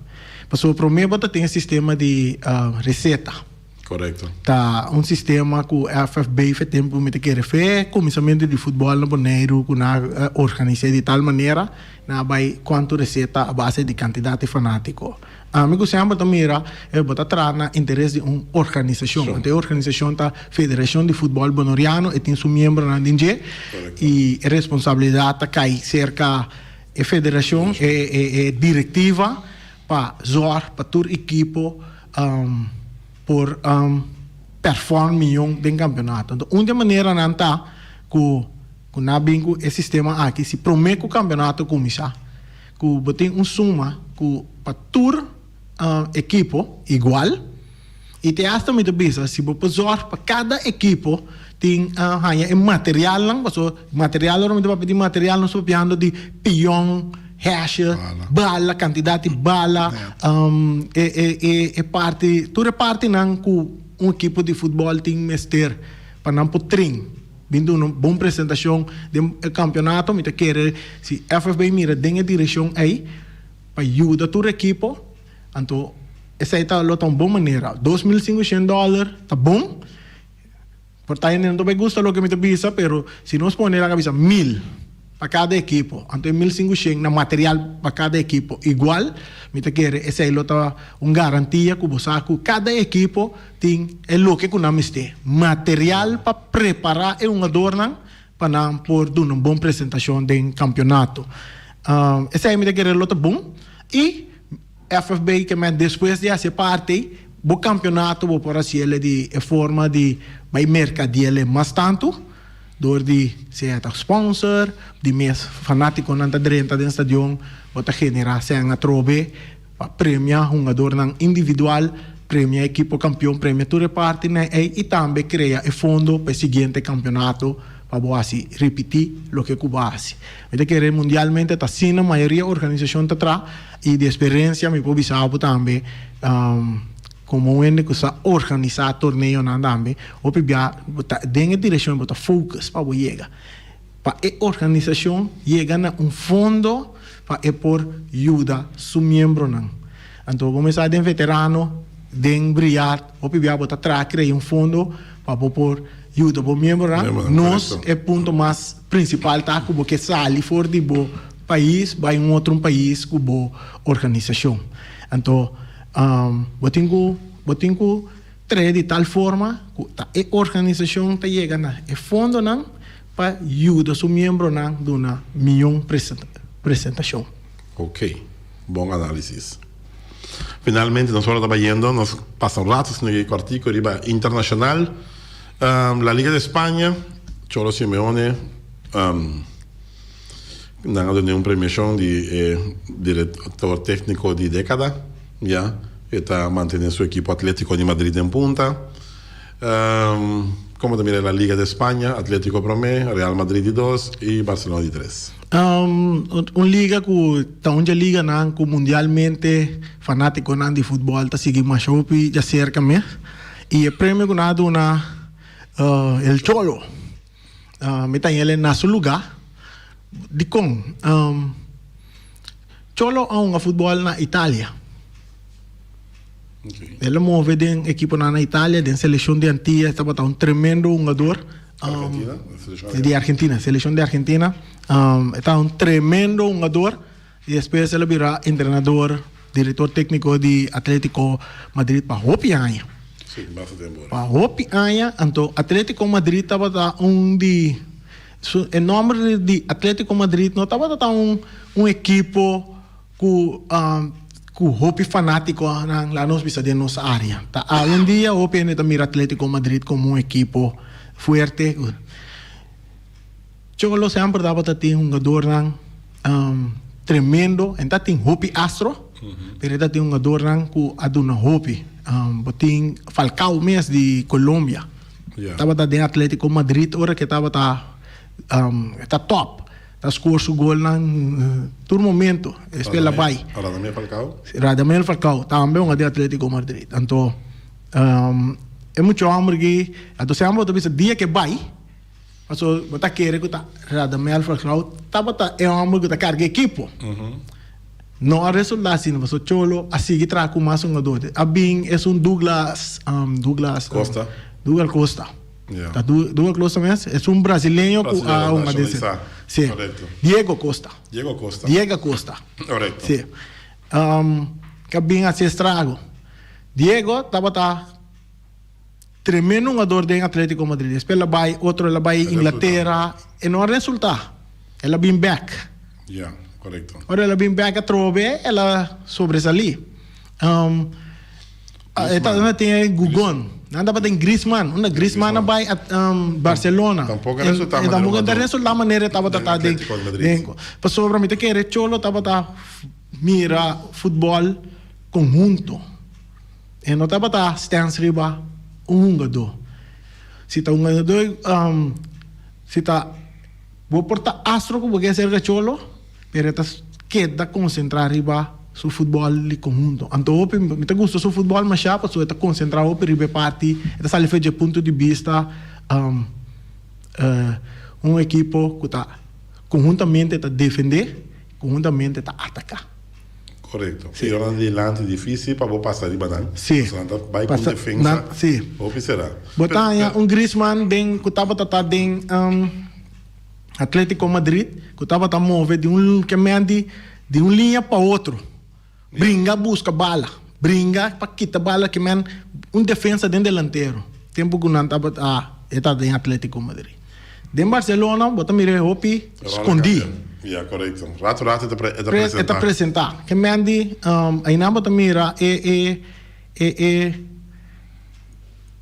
Pasobra promé bo ta tin e sistema di reseta. Correcto. Ta un sistema ku FFB fe tempu mi ta kere fe kuminsamentu di futbòl na Boneiru ku nan a organis'é di tal manera nan a bai kuantu reseta a base di kantidat di fanátiko. Ami ku semper ta mira e bo ta traha na interes di un organisashon. Anto e organisashon ta Federashon di Futbòl Bonoriano e tin su miembronan den dje i e responsabilidat ta kai serka e federashon e direktiva pa zòrg pa tur ekipo por perform miyon den campeonato. Enton un di e maneranan ta cu cu nan a bin cu e sistema aki si prome cu campeonato cuminsa cu bo tin un suma cu pa tur ekipo igual y te hasta mi ta bisa si bo por zorg pa cada ekipo tin haña e materialnan pasobra material ora mi ta papia di material nos ta papiando di pion. Hesje, bala, kantidat di bala, e parti, tur e partinan ku un ekipo di futbòl tin mester pa nan por trin bin duna un bon presentashon den e kampionato. Mi ta kere si FFB mira den e direkshon ei. pa yuda tur ekipo, anto esei ta lo ta un bon manera. 2500 dòler ta bon, por ta hende no ta bay gusta loke mi ta bisa, pero si nos pone laga bisa mil pa kada ekipo, anto e 1500 na material pa kada ekipo igual, mi ta kere esei lo ta un garantia ku bo sa ku kada ekipo tin e loke ku nan mester, material pa prepara e hungadornan pa nan por duna un bon presentashon den kampionato. Esei mi ta kere lo ta bon i FFB ke men despues di hasi e parti bo kampionato bo por hasi el di e forma di bai merkadiel mas tantu dor di sea ta sponsor di mes fanatikonan ta drenta den stadion bo ta genera sèn atrobe pa premia hungadornan individual, premia ekipo kampion, premia tur e partinan ei i tambe krea e fondo pa e siguiente kampionato pa bo hasi ripití loke ku bo hasi. Mi ta kere mundialmente ta asina mayoria organisashon ta traha i di eksperensia mi por bisa bo tambe komo un hende ku sa organisá torneonan tambe hopi bia bo ta den e direkshon bo ta focus pa bo yega. Pa e organisashon yega na un fondo pa e por yuda su miembronan. Anto bo mester den veterano, den Briard, hopi bia bo ta traha krea un fondo pa bo por yuda bo miembronan. Nos e punto mas prinsipal ta ku bo ke sali for di bo pais bai un otro pais ku bo organisashon. Anto bo tin ku bo tin ku traha di tal forma ku ta e organisashon ta yega na e fondonan pa yuda su miembronan duna mion presentashon. Ok, bon análisis. Finalmente nos ora ta bayendo, nos pasa un rato sino ke kòrtiku riba internashonal. La Liga de España, Cholo Simeone nan a dun'é un premiashon di e direktor tékniko di dékada, ya. E ta mantené su ekipo Atlético di Madrid den punta. Como ta mira la Liga de España, Atletico prome, Real Madrid di dos y Barcelona di tres. Un liga cu ta un dje liganan cu mundialmente fanaticonan di futbol ta sigui masha hopi djacerca mes. Y e premio cu nan a duna El Cholo, mi ta hel na su luga. Dicon? Cholo a hunga futbol na Italia. El a move den ekiponan na Italia, den selekshon di Antillas tabata un tremendo hungador. Argentina? Di Argentina, selekshon di Argentina. E tabata un tremendo hungador y despues el a bira entrenador, director tecnico di Atletico Madrid pa hopi aña. Sí, basta tempo. Pa hopi aña, anto Atletico Madrid tabata un di su e nomber di Atletico Madrid no tabata un un ekipo Ku ku hopi fanatikonan laga nos bisa den nos área. Ta awendia hopi hende ta mira Atletico Madrid komo un ekipo fuerte. Cholo semper tabata tin hungadornan tremendo. En ta tin hopi astro, pero e ta tin hungadornan ku a duna hopi. Bo tin Falcao mes di Colombia. Tabata den Atletico Madrid ora ke tabata ta top. Ta score su golnan tur momento. Despues el a bai. Radamel Falcao? Radamel Falcao tambe hunga den Atletico Madrid. Anto e mucha homber aki, anto semper bo ta bisa dia ke bai, paso bo ta kere ku ta Radamel Falcao tabata e homber ku ta karga ekipo. No a resulta asina paso Cholo a sigui traha ku mas hungador. A bin esun Douglas, Douglas Costa. Douglas Costa. Ta Douglas Costa mes? Es un brasileño cu a hunga den se. Si. Diego Costa. Diego Costa. Diego Costa. Correcto. Si. Cu a bin haci estrago. Diego tabata tremendo hungador den Atletico Madrid. Despues el a bay otro, el a bay Inglaterra. E no a resulta. El a bin back. Ya, correcto. Ora el a bin back atrobe, el a sobresali. E tabata tin e Gugon. Nan tabata tin Griezmann. Unda Griezmann a bai Barcelona. Tampoco a resulta manera Tampoco a resulta manera e tabata ta den. Pasobra mi ta kere Cholo tabata mira futbol conhunto. E no tabata stens riba un hungadó. Si ta un hungadó si ta bo por ta astro ku bo ke serka Cholo. Pero e ta keda konsentrá riba su futbòl di konhunto. Anto hopi, mi ta gusta su futbòl mashá pasobra e ta konsentrá hopi riba e parti, e ta sali for dje punto di bista un ekipo ku ta konhuntamente ta defendé, konhuntamente ta ataká. Korekto. Si. Nan dilanti difísil pa bo pasa riba nan. Si. Pasobra nan ta bai ku un Pasa defensa nan si. hopi será. Bo Pero ta haña pero un Griezmann den ku tabata ta den Atletico Madrid ku tabata move di un ke men di di un liña pa otro. Bringa buska bala. Bringa pa kita bala ke men un defensa den delantero. Tempu ku nan tabata e ta den Atletico Madrid. Den Barcelona bo ta mira e hopi skondí. Ya, korekto. Rato rato e ta E ta presentá. presentá. Ke men di einan bo ta mira e e e e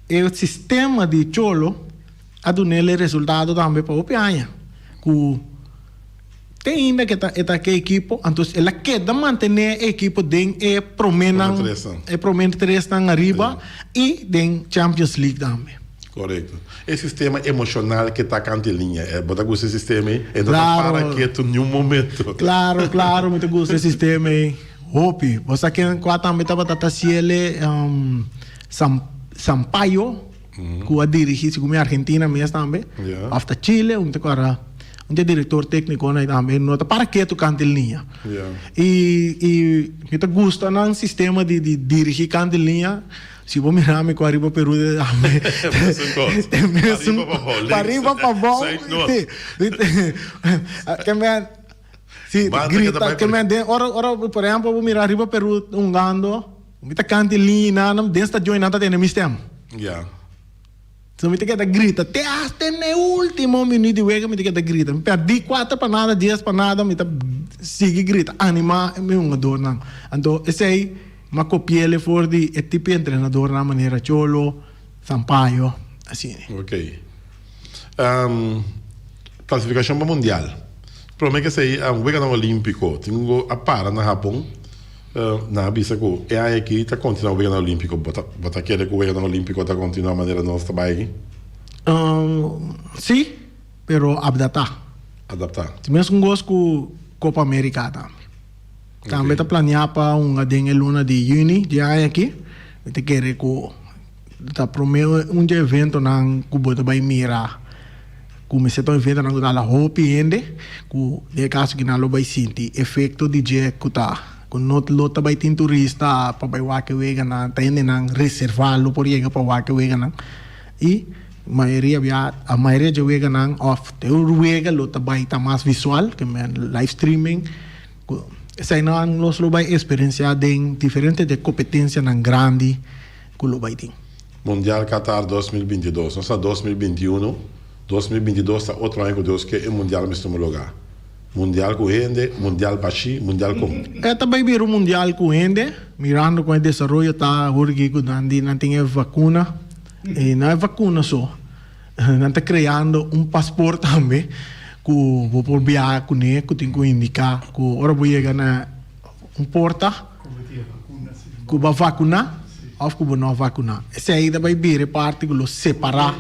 e sistema di Cholo a dun'el e resultado tambe pa hopi aña ku Te ainda ke ta e ta ke ekipo, anto el a keda mantené e ekipo den e proménan, e promé tresnan ariba i den Champions League tambe. Korekto. E sistema emoshonal ke ta kanta e liña, e bo ta gusta e sistema ei? E no ta para ketu niun momento. Klaro, klaro mi ta gusta e sistema ei hopi. Bo sa ken kua tambe tabata ta hasiel Sampaio? Ku a dirigí segun mi Argentina mes tambe òf ta Chile un ta kòrda un di e direktor téknikonan ei tambe no ta para ketu kanta e liña i i mi ta gusta nan sistema di di dirigí kanta e liña si bo mira mi ku ariba Peru tambe te mesun pariba pabou si grita ke men den ora ora por ehèmpel bo mira ariba Peru hungando. Mi ta canta e liña nan den stadion nan ta tende mi stem. Ya. So mi ta keda grita te hasta en e ultimo minuut di wega mi ta keda grita. Mi perdi cuater pa nada, dies pa nada, mi ta sigui grita, anima mi hungadornan. Anto esey m'a copiele for di e tipo di entrenadornan manera Cholo, Sampaio, asina. Ok. Clasificacion pa mundial. Prome ke esey weganan olimpico tin cu a para na Japon. Nan a bisa ku e aña aki ta kontinuá Weganan Olímpiko. Bo ta bo ta kere ku Weganan Olímpiko ta kontinuá manera nos ta bai aki? Sí, pero abdatá. Adaptá. Tin mes un gos ku Kopa Amérika tambe. Tambe ta planeá pa hunga den e luna di yüni di e aña aki. Mi ta kere ku ta promé un dje eventonan ku bo ta bai mira ku mester ta un eventonan ku ta hala hopi hende ku den e kaso aki nan lo bai sinti efekto di dje ku ta ku no lo ta bai tin turista pa bai wak e weganan ta hendenan reserva lo por yega pa wak e weganan i mayoria bia a mayoria dje weganan òf te un wega lo ta bai ta mas visual ke men live streaming ku eseinan nos lo bai eksperensia den diferente de kompetensianan grandi. Ku lo bai tin. Mundial Qatar 2022 Nos ta 2021, 2022 ta otro aña ku Dios ke e mundial mes tuma lugá. Mundial ku hende, mundial bashí, mundial kon. E ta bai bira un mundial ku hende, mirando kon e desaroyo ta hurgi ku nan di nan tin e vakuna, i no e vakuna so, nan ta kreando un pasport tambe ku bo por biaha kuné ku tin ku indiká ku ora bo yega na un porta ku bo a vakuná òf ku bo no a vakuná. Esei ta bai bira e parti ku lo separá.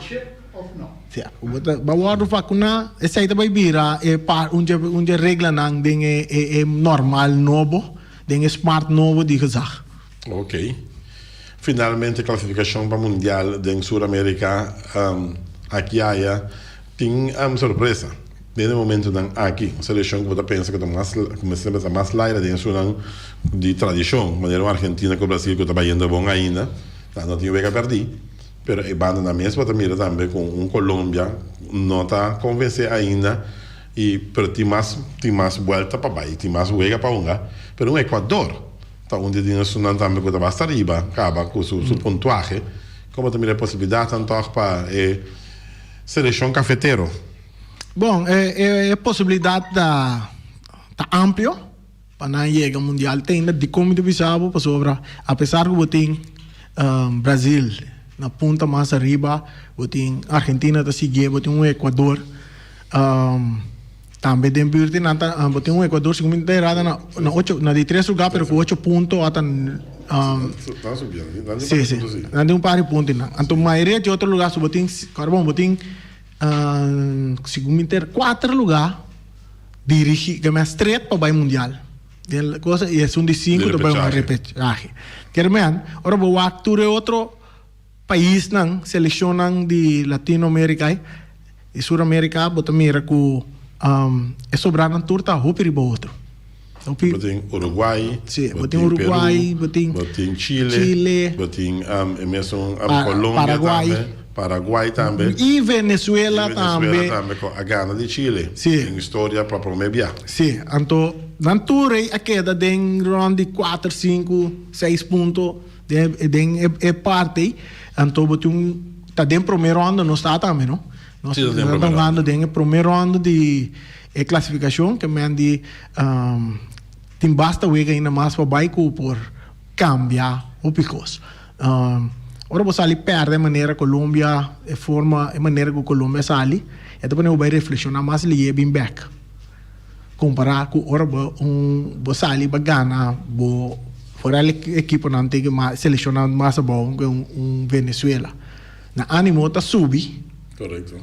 Sea, ku bo ta bo a wòrdu vakuná, esei ta bai bira e par un dje un dje reglanan den e e e normal nobo, den e smart nobo di gezag. Ok. Finalmente klasifikashon pa mundial den Sur Amerika aki aya tin sorpresa. Den e momentonan aki, un selekshon ku bo ta pensa ku ta mas ku mester ta mas laira den esunnan di tradishon, manera un Argentina ku Brasil ku ta bayendo bon ainda, nan no tin wega pèrdí, pero e bandanan mes bo ta mira tambe ku un Colombia no ta konvensé ainda i pero tin mas tin mas buelta pa bai, tin mas wega pa hunga, pero un Ecuador ta un di den esunnan tambe ku ta basta riba kaba ku su su puntuahe, kon bo ta mira e posibilidatnan tòg pa e selekshon kafetero? Bon, e posibilidat ta ta amplio pa nan yega mundial te ainda. Dikon mi ta bisa bo? Pasobra apesar ku bo tin Brazil na punta mas ariba, bo tin Argentina ta siguié, bo tin un Ecuador tambe den buurt i nan ta bo tin un Ecuador segun mi no ta erá na na ocho na di tres lugá pero ku ocho punto ata si si nan tin un par di punto einan. Anto mayoria di otro lugá so bo tin kòrda bon bo tin. Segun mi ter kuater lugá dirigí ke men stret pa bai mundial. Den cosa i esun di sinku ta bai un repechahe. Kier men ora bo wak tur e otro paisnan, selekshonnan di Latinoamerika i Suramerika bo ta mira ku e sobranan tur ta hopi riba otro. Hopi. Bo tin Uruguay, Sí, bo bo tin tin Uruguay, Peru, bo tin bo tin Chile, Chile, bo tin e mesun Pa- Colombia Paraguay. tambe, Paraguay tambe. I Venezuela I tambe. Venezuela tambe ku a gana di Chile. Sí. Den historia pa prome bia. Sí, anto nan tur ei a keda den rond di kuater, sinku, seis punto den den e e parti ei. Anto bo tin un ta den prome ronda nos ta tambe no. Nos Sí, ta den ta prome hungando ronda. den e prome ronda di e klasifikashon ke men di tin basta wega ainda mas pa bai ku por kambia hopi kos. Ora bo sali pèrdè manera Colombia e forma e manera ku Colombia sali e ta pone bo bai reflekshoná mas lihé bin bèk kompará ku ora bo un bo sali bo gana bo foral e ekiponan tin mas selekshonnan mas abou ku un Venezuela nan ánimo ta subi. Korekto.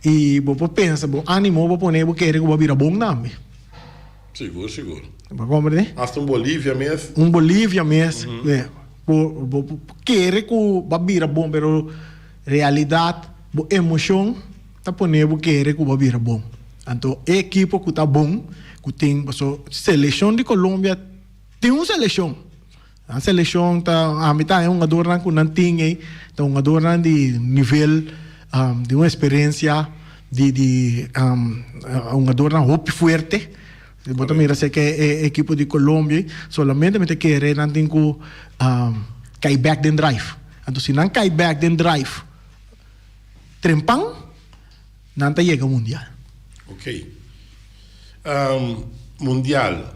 I bo por pensa bo ánimo bo pone bo kere ku bo a bira bon tambe. Sigur, sigur. Bo a komprende? Hasta un Bolivia mes. Un Bolivia mes. Bo bo por kere ku bo a bira bon pero realidat bo emoshon ta pone bo kere ku bo a bira bon. Anto e ekipo ku ta bon ku tin paso selekshon di Colombia tin un selekshon. Nan selekshon ta ami ta e hungadornan ku nan tin ei ta hungadornan di nivel di un eksperensia di di hungadornan hopi fuerte. Bo ta mira seke e ekipo di Colombia ei solamente mi ta kere nan tin ku kai bek den drive. Anto si nan kai bek den drive trempan nan ta yega mundial. Ok. Mundial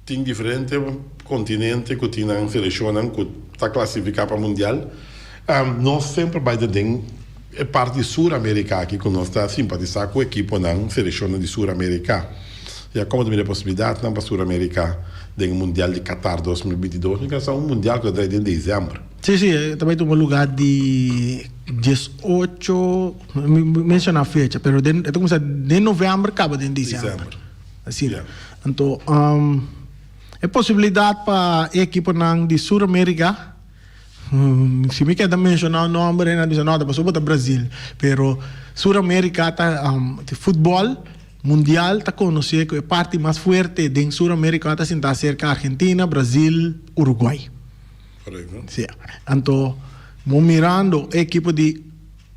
tin diferente kontinente ku tin nan selekshonnan ku ta klasifiká pa mundial. Nos semper bai ta den e parti di Sur Amerika aki ku nos ta simpatisá ku ekiponan, selekshonnan di Sur Amerika. Ya komo ta mira e posibilidatnan pa Sur Amerika den e mundial di Qatar 2022? Mi pensa un mundial ku ta trae den desèmber. Sí, sí, e ta bai tuma lugá di diesocho, mi menciona fecha, pero den, e ta cuminsa den november caba den december. December. Asina. Yeah. Anto, e posibilidad pa e ekiponan di Sur America, si mi keda menciona un nomber nan bisa no ta pasobra ta Brazil, pero Sur America ta, di futbol mundial ta conoce cu e parti mas fuerte den Sur America ta sinta cerca Argentina, Brazil, Uruguay. Correcto. Sí. Anto, mo mirando e ekipo di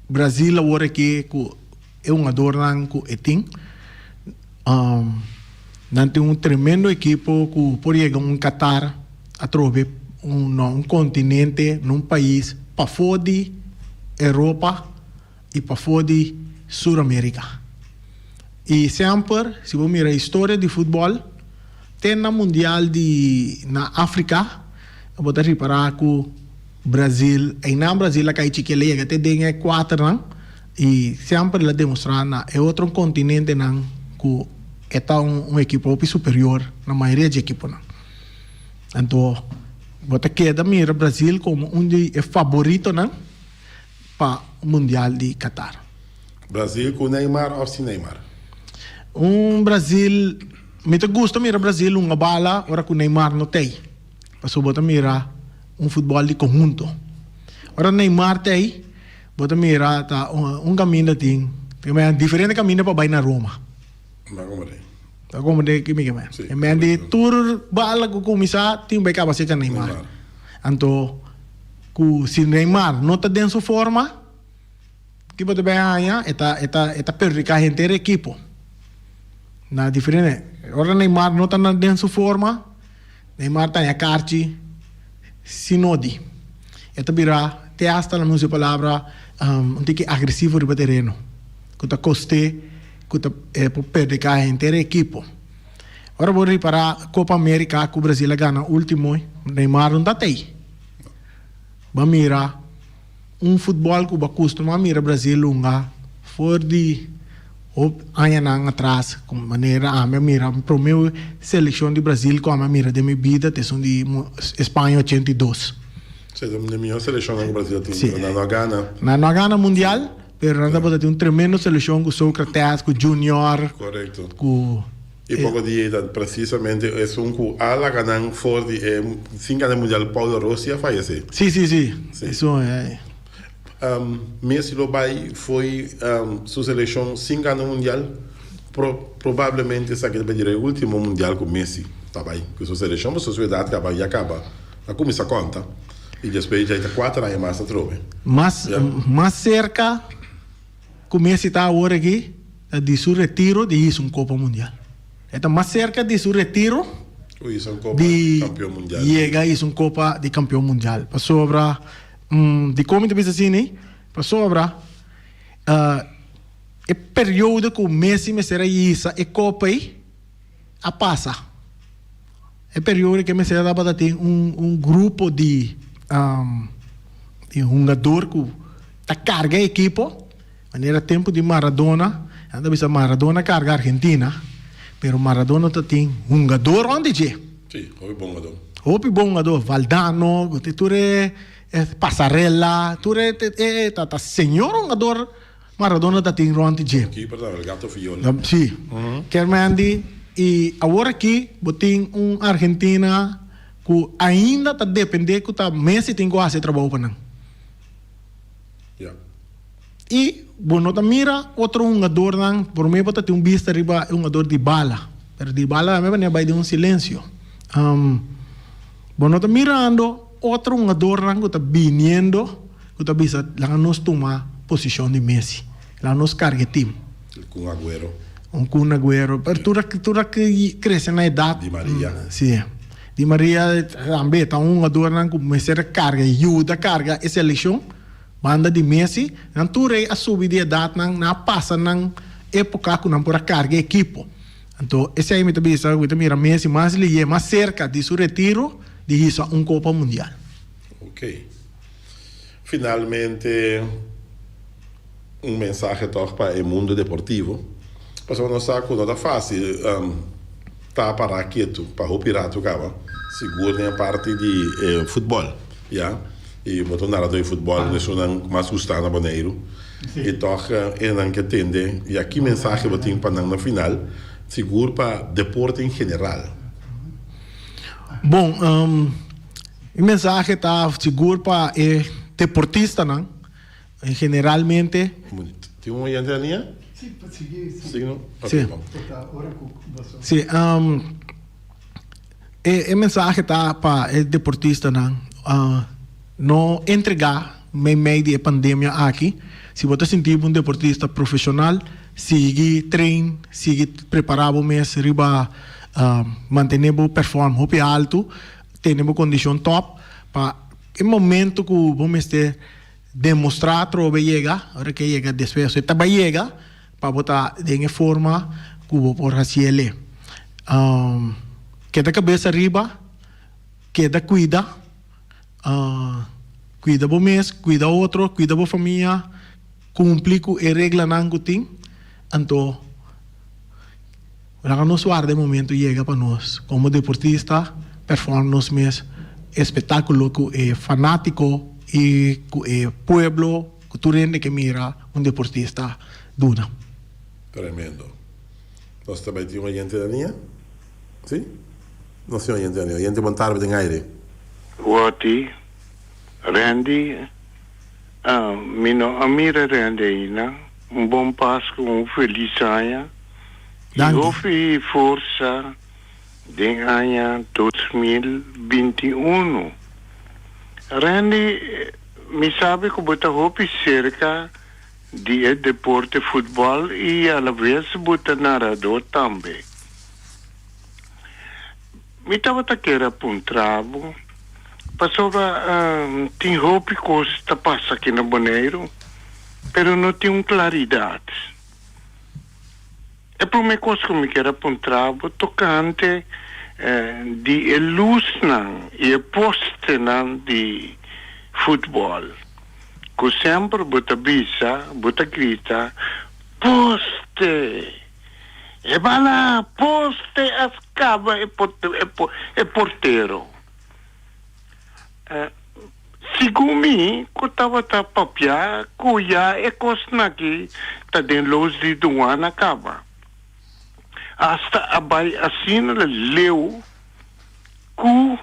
Brazil awor aki ku e hungadornan ku e tin, nan tin un tremendo ekipo ku por yega un Qatar atrobe un na un kontinente, na un pais pafó di Europa i pafó di Sur Amerika. I semper si bo mira historia di futbòl te na mundial di na Afrika bo ta ripará ku Brazil einan Brazil a kai chiki el a yega te den e kuaternan i semper el a demostrá na e otro kontinentenan ku e ta un ekipo hopi superior na mayoria dje ekiponan. Anto bo ta keda mira Brazil komo un di e faboritonan pa mundial di Qatar. Brazil ku Neymar of sin Neymar? Un Brazil, mi ta gusta mira Brazil hunga bala ora ku Neymar no t'ei, pasobra bo ta mira un futbòl di konhunto. Ora Neymar t'ei, bo ta mira ta un kaminda tin, diferente kaminda pa bai na Roma. Ta komprendé. Ta komprendé ki mi ke men. Sí, E men di tur bala ku kuminsá tin bai kaba serka Neymar. Neymar. Anto ku si Neymar no ta den su forma, ki bo ta bai haña? E ta e ta e ta perhudiká henter e ekipo. Na diferente, ora Neymar no ta na den su forma, Neymar ta haña karchi sin nodi. E ta bira te hasta laat mi usa e palabra un tiki agresivo riba tereno ku ta kost'é ku ta e por perdiká henter e ekipo. Ora bo ripará Copa America ku Brasil a gana ultimo Neymar no ta tei. Bo a mira un futbòl ku bo a kustumá mira Brasil hunga for di hop añanan atras ku manera ami a mira mi prome selekshon di Brasil ku ami a mira den mi bida ta esun di Spaña 82. Si, ta un di mihó selekshonnan ku Brasil a tin, pero nan no a gana. Nan no a gana mundial, pero nan tabata tin un tremendo selekshon ku Socrates, ku Junior, Korekto. ku. E poko di ei ta presisamente esun ku a laga nan for di e sin gana e mundial Paolo Rossi a fayesé. Si, si, si. Si. Esun e. Messi lo bai fo'i su selekshon sin gana mundial? Pro probablemente esaki ta bira e ultimo mundial ku Messi ta bai ku su selekshon pasobra su edat kaba ya kaba a kuminsá konta i despues djai ta kuater aña mas atrobe. Mas Ya. mas serka ku Messi ta awor aki ta di su retiro di hisa un kopa mundial. E ta mas serka di su retiro Ku hisa un kopa di kampion mundial. yega hisa un kopa di kampion mundial pasobra dikon mi ta bisa asina pasobra E periodo ku Messi mester a hisa e kopa ei a pasa. E periodo ku e mester tabata tin un un grupo di di hungador ku ta karga e ekipo, manera tempu di Maradona, nan ta bisa Maradona karga Argentina, pero Maradona ta tin hungador rònt di dje. Sí, hopi bon hungador. Hopi bon hungador, Valdano, tur e Pasarela, tur e ta señor hungador. Maradona ta tin rond dje. Keeper tambe, el gato Fiola. Si. Kermendi, y awor aki bo tin un Argentina cu ainda ta depende cu ta Messi tin cu haci e trabou pa nan. Ya. Y bo no ta mira otro hungadornan, prome bo ta tin un bista riba e hungador Dybala, pero Dybala tambe manera bay den un silencio. Bo no ta mirando otro hungadornan cu ta biniendo cu ta bisa laga nos tuma posicion di Messi, laga nos carga e team. El Kun Aguero. Un Kun Aguero, pero tur a tur a crece na edad. Di Maria. Si, Di Maria tambe ta un hungadornan cu mester a carga, yuda carga e seleccion banda di Messi. Nan tur ey a subi di edadnan, nan a pasa nan epoca cu nan por a carga e ekipo. Anto esei mi ta bisa ku mi ta mira Messi mas liye, mas serka di su retiro di hisa un Kopa Mundial. Ok. Finalmente un mensahe tòg pa e mundo deportivo, pasobra nos sa ku no ta fásil ta pará ketu pa hopi ratu kaba, sigur den e parti di e futbòl, ya. I bo ta un naradó di futbòl, esunnan ku mas gustá na Boneiru. I tòg e nan ke tende ya ki mensahe bo tin pa nan na final, sigur pa deporte en general? Bon, mi mensahe ta sigur pa e deportistanan en generalmente. Tin un oyente na liña? Si, sigui. Sigui no? Si. Si, e mensahe ta pa e deportistanan. No entregá meimei di e pandemia aki. Si bo ta sinti bo un deportista profeshonal, sigui train, sigui prepará bo mes riba mantené bo perform hopi altu, tene bo kondishon tòp pa e momento ku bo mester demostrá atrobe yega, ora ke yega despues e ta bai yega pa bo ta den e forma ku bo por hasi el'e. Keda kabes ariba, keda kuida. Cuida bo mes, cuida otro, cuida bo famia, cumpli cu e reglanan cu tin, anto laga nos warda e momento yega pa nos como deportista perform nos mes espectaculo cu e fanatico y cu e pueblo cu tur hende ke mira un deportista duna. Tremendo. Nos ta bay tin un oyente na liña? Si? Nos tin oyente na liña. Oyente bon tarde den aire. Woti, Randy, ah, mi no a mira Randy ainda. Un bon Pascu, un feliz aña. Y Danki. hopi forsa den aña 2021. Randy, mi sabi cu bo ta hopi cerca di e deporte futbol y alavez bo ta narador tambe. Mi tabata kier a puntra bo pasobra tin hopi cos ta pasa aki na Boneiru pero no tin un claridad. E prome cos cu mi kier a puntra bo tocante di e luznan y e postenan di futbol cu semper bo ta bisa, bo ta grita, Poste! E bala poste a scaba e e portero. Segun mi cu tabata papia cu ya e cosnan aki ta den los di duana caba. Hasta a bay asina leu cu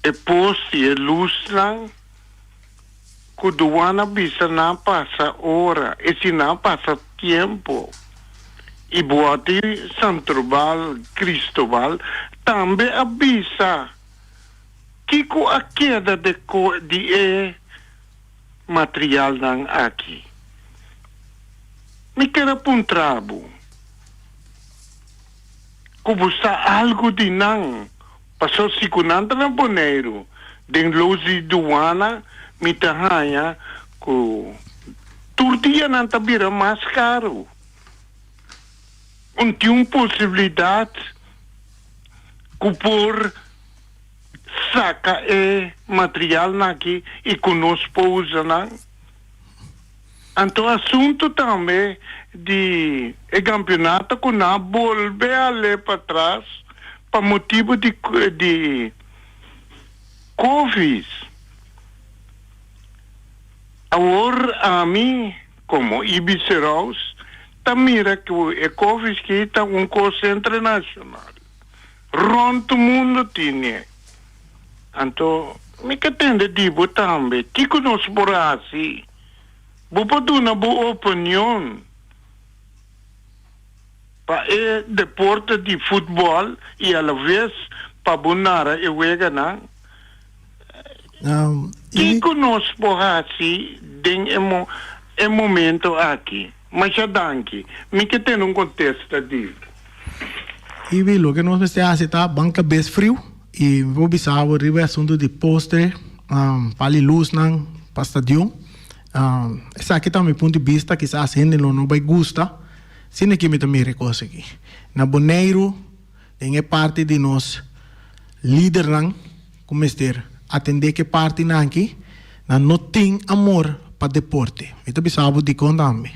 e poste y e luznan Ku duana bisa nan pasa ora, e si nan pasa tiempo. I Buati Santrobal Cristobal tambe a bisa kiko a keda de di e materialnan aki. Mi ker a puntra bo ku bo sa algu di nan, paso si ku nan ta na Boneiru den los di duana mi ta haña ku tur dia nan ta bira mas karu. Un tin un posibilidat ku por saka e materialnan aki i ku nos por usa nan. Anto asuntu tambe di e kampionato ku nan a bolbe hal'é patras pa motibu di di Covid. Awor ami komo Ibi Seraus ta mira ku e Covid ki ta un kos internashonal. Rond mundo tine. Anto mi ke tende di bo tambe, kiko nos por hasi? Bo por duna bo opinion pa e deporte di futbol i alaves pa bo nara e weganan? Kiko nos por hasi den e momento aki? Masha danki. Mi ke tene un kontesta di. Ibi, loke nos mester hasi ta ban kabes friu i mi por bisa bo riba e asuntu di postre, pali lusnan pa stadion. Esaki ta mi punto di bista, kisas hende lo no bai gusta, asina ki mi ta mira e kos aki. Na Boneiru, den e parti di nos lidernan ku mester atendé ku e partinan aki, nan no tin amor pa deporte. Mi ta bisa bo dikon tambe.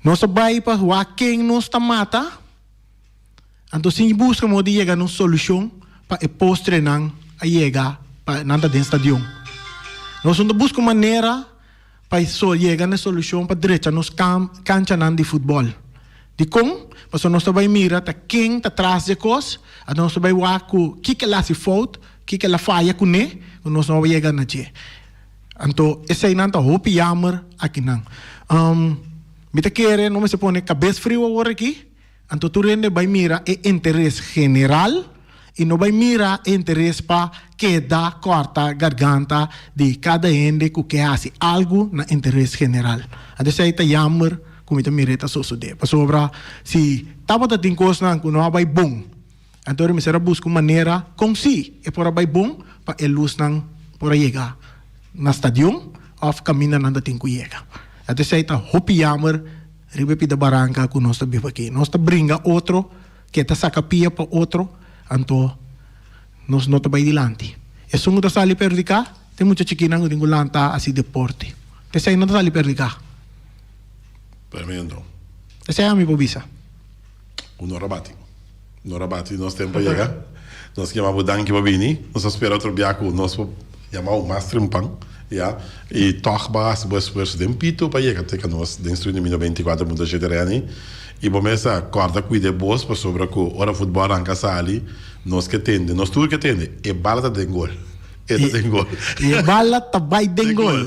Nos a bai pa wak ken nos ta mata, anto sin buska modo di yega na un solushon pa e postrenan a yega pa nan ta den stadion. Nos no ta buska un manera pa yega na e solushon pa drecha nos kanchanan di futbòl. Dikon? Pasobra nos ta bai mira ta ken ta tras di e kos, anto nos ta bai wak ku kiko el a hasi fout, kiko el a faya kuné, ku nos no a yega na dje. Anto eseinan ta hopi jammer akinan. Mi ta kere no mester pone kabes friu awor aki, anto tur hende bai mira e interes general i no bai mira e interes pa keda kòrta garganta di kada hende ku ke hasi algu na interes general. Anto esei ta jammer ku mi ta mira e ta sosodé. Pasobra si tabata tin kosnan ku no a bai bon, Anto ora mester a buska un manera kon si e por a bai bon pa e lusnan por a yega na stadion òf kaminda nan ta tin ku yega. Anto esei ta hopi yamer riba e pida baranka ku nos ta biba aki. Nos ta bringa otro, ke ta saka pia pa otro, anto nos no ta bai dilanti. Esun ku ta sali perdiká ta e mucha chikinan ku tin ku lanta hasi deporte. Esei no ta sali perdiká. Tremendo. Esei ami por bisa. Un ora bati. Un ora bati nos tempo a yega. Nos yama bo danki pa bini. Nos ta spera otro bia ku nos por yama bo mas trempan, ya. I tòg bo a hasi bo esfuerso den pito pa yega te ka nos den studio numero 24 punto shete Renny. I bo mes a kòrda kuida e bos pasobra ku ora futbòl ranka sali nos ke tende, nos tur ke tende, e bala ta den gol. E ta den gol. E bala ta bai den gol.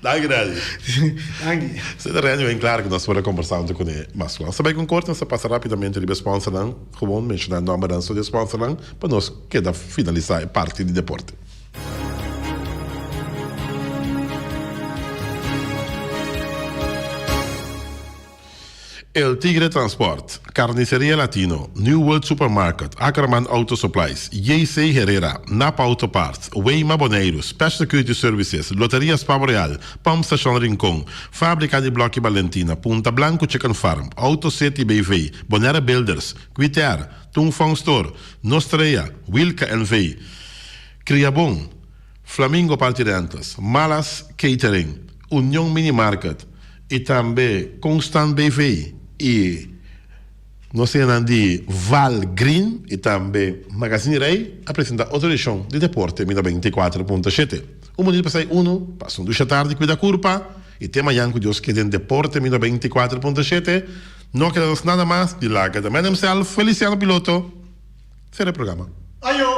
Danki Renny. Danki. Seta Renny ben klaar ku nos por a kombersá huntu kuné mas. Nos ta bai ku un korte, nos ta pasa rápidamente riba e sponsornan. Gewoon menshoná nòmbernan so di e sponsornan pa nos keda finalisá e parti di deporte. El Tigre Transport, Carniceria Latino, New World Supermarket, Ackerman Auto Supplies, JC Herrera, Napa Auto Parts, Weima Boneiru, Special Security Services, Loteria Spavo Real, Pump Station Rincon, Fabrica di Blokki Balentina, Punta Blanco Chicken Farm, Auto City BV, Bonaire Builders, Quitair, Tung Fong Store, Nostrea, Wilka NV, Criabon, Flamingo Party Rentals, Malas Catering, Union Mini Market, I tambe Constant BV i nos hendenan di Val Green i tambe Magazine Rey a presenta otro edishon di Deporte Mi 94.7. Un bonito pasai unu, pasa un dusha tardi kuida kurpa i te mañan ku Dios ke den Deporte Mi 94.7. No keda nos nada mas di laga The Man Himself, Feliciano Piloto, sera e programa. Ayo!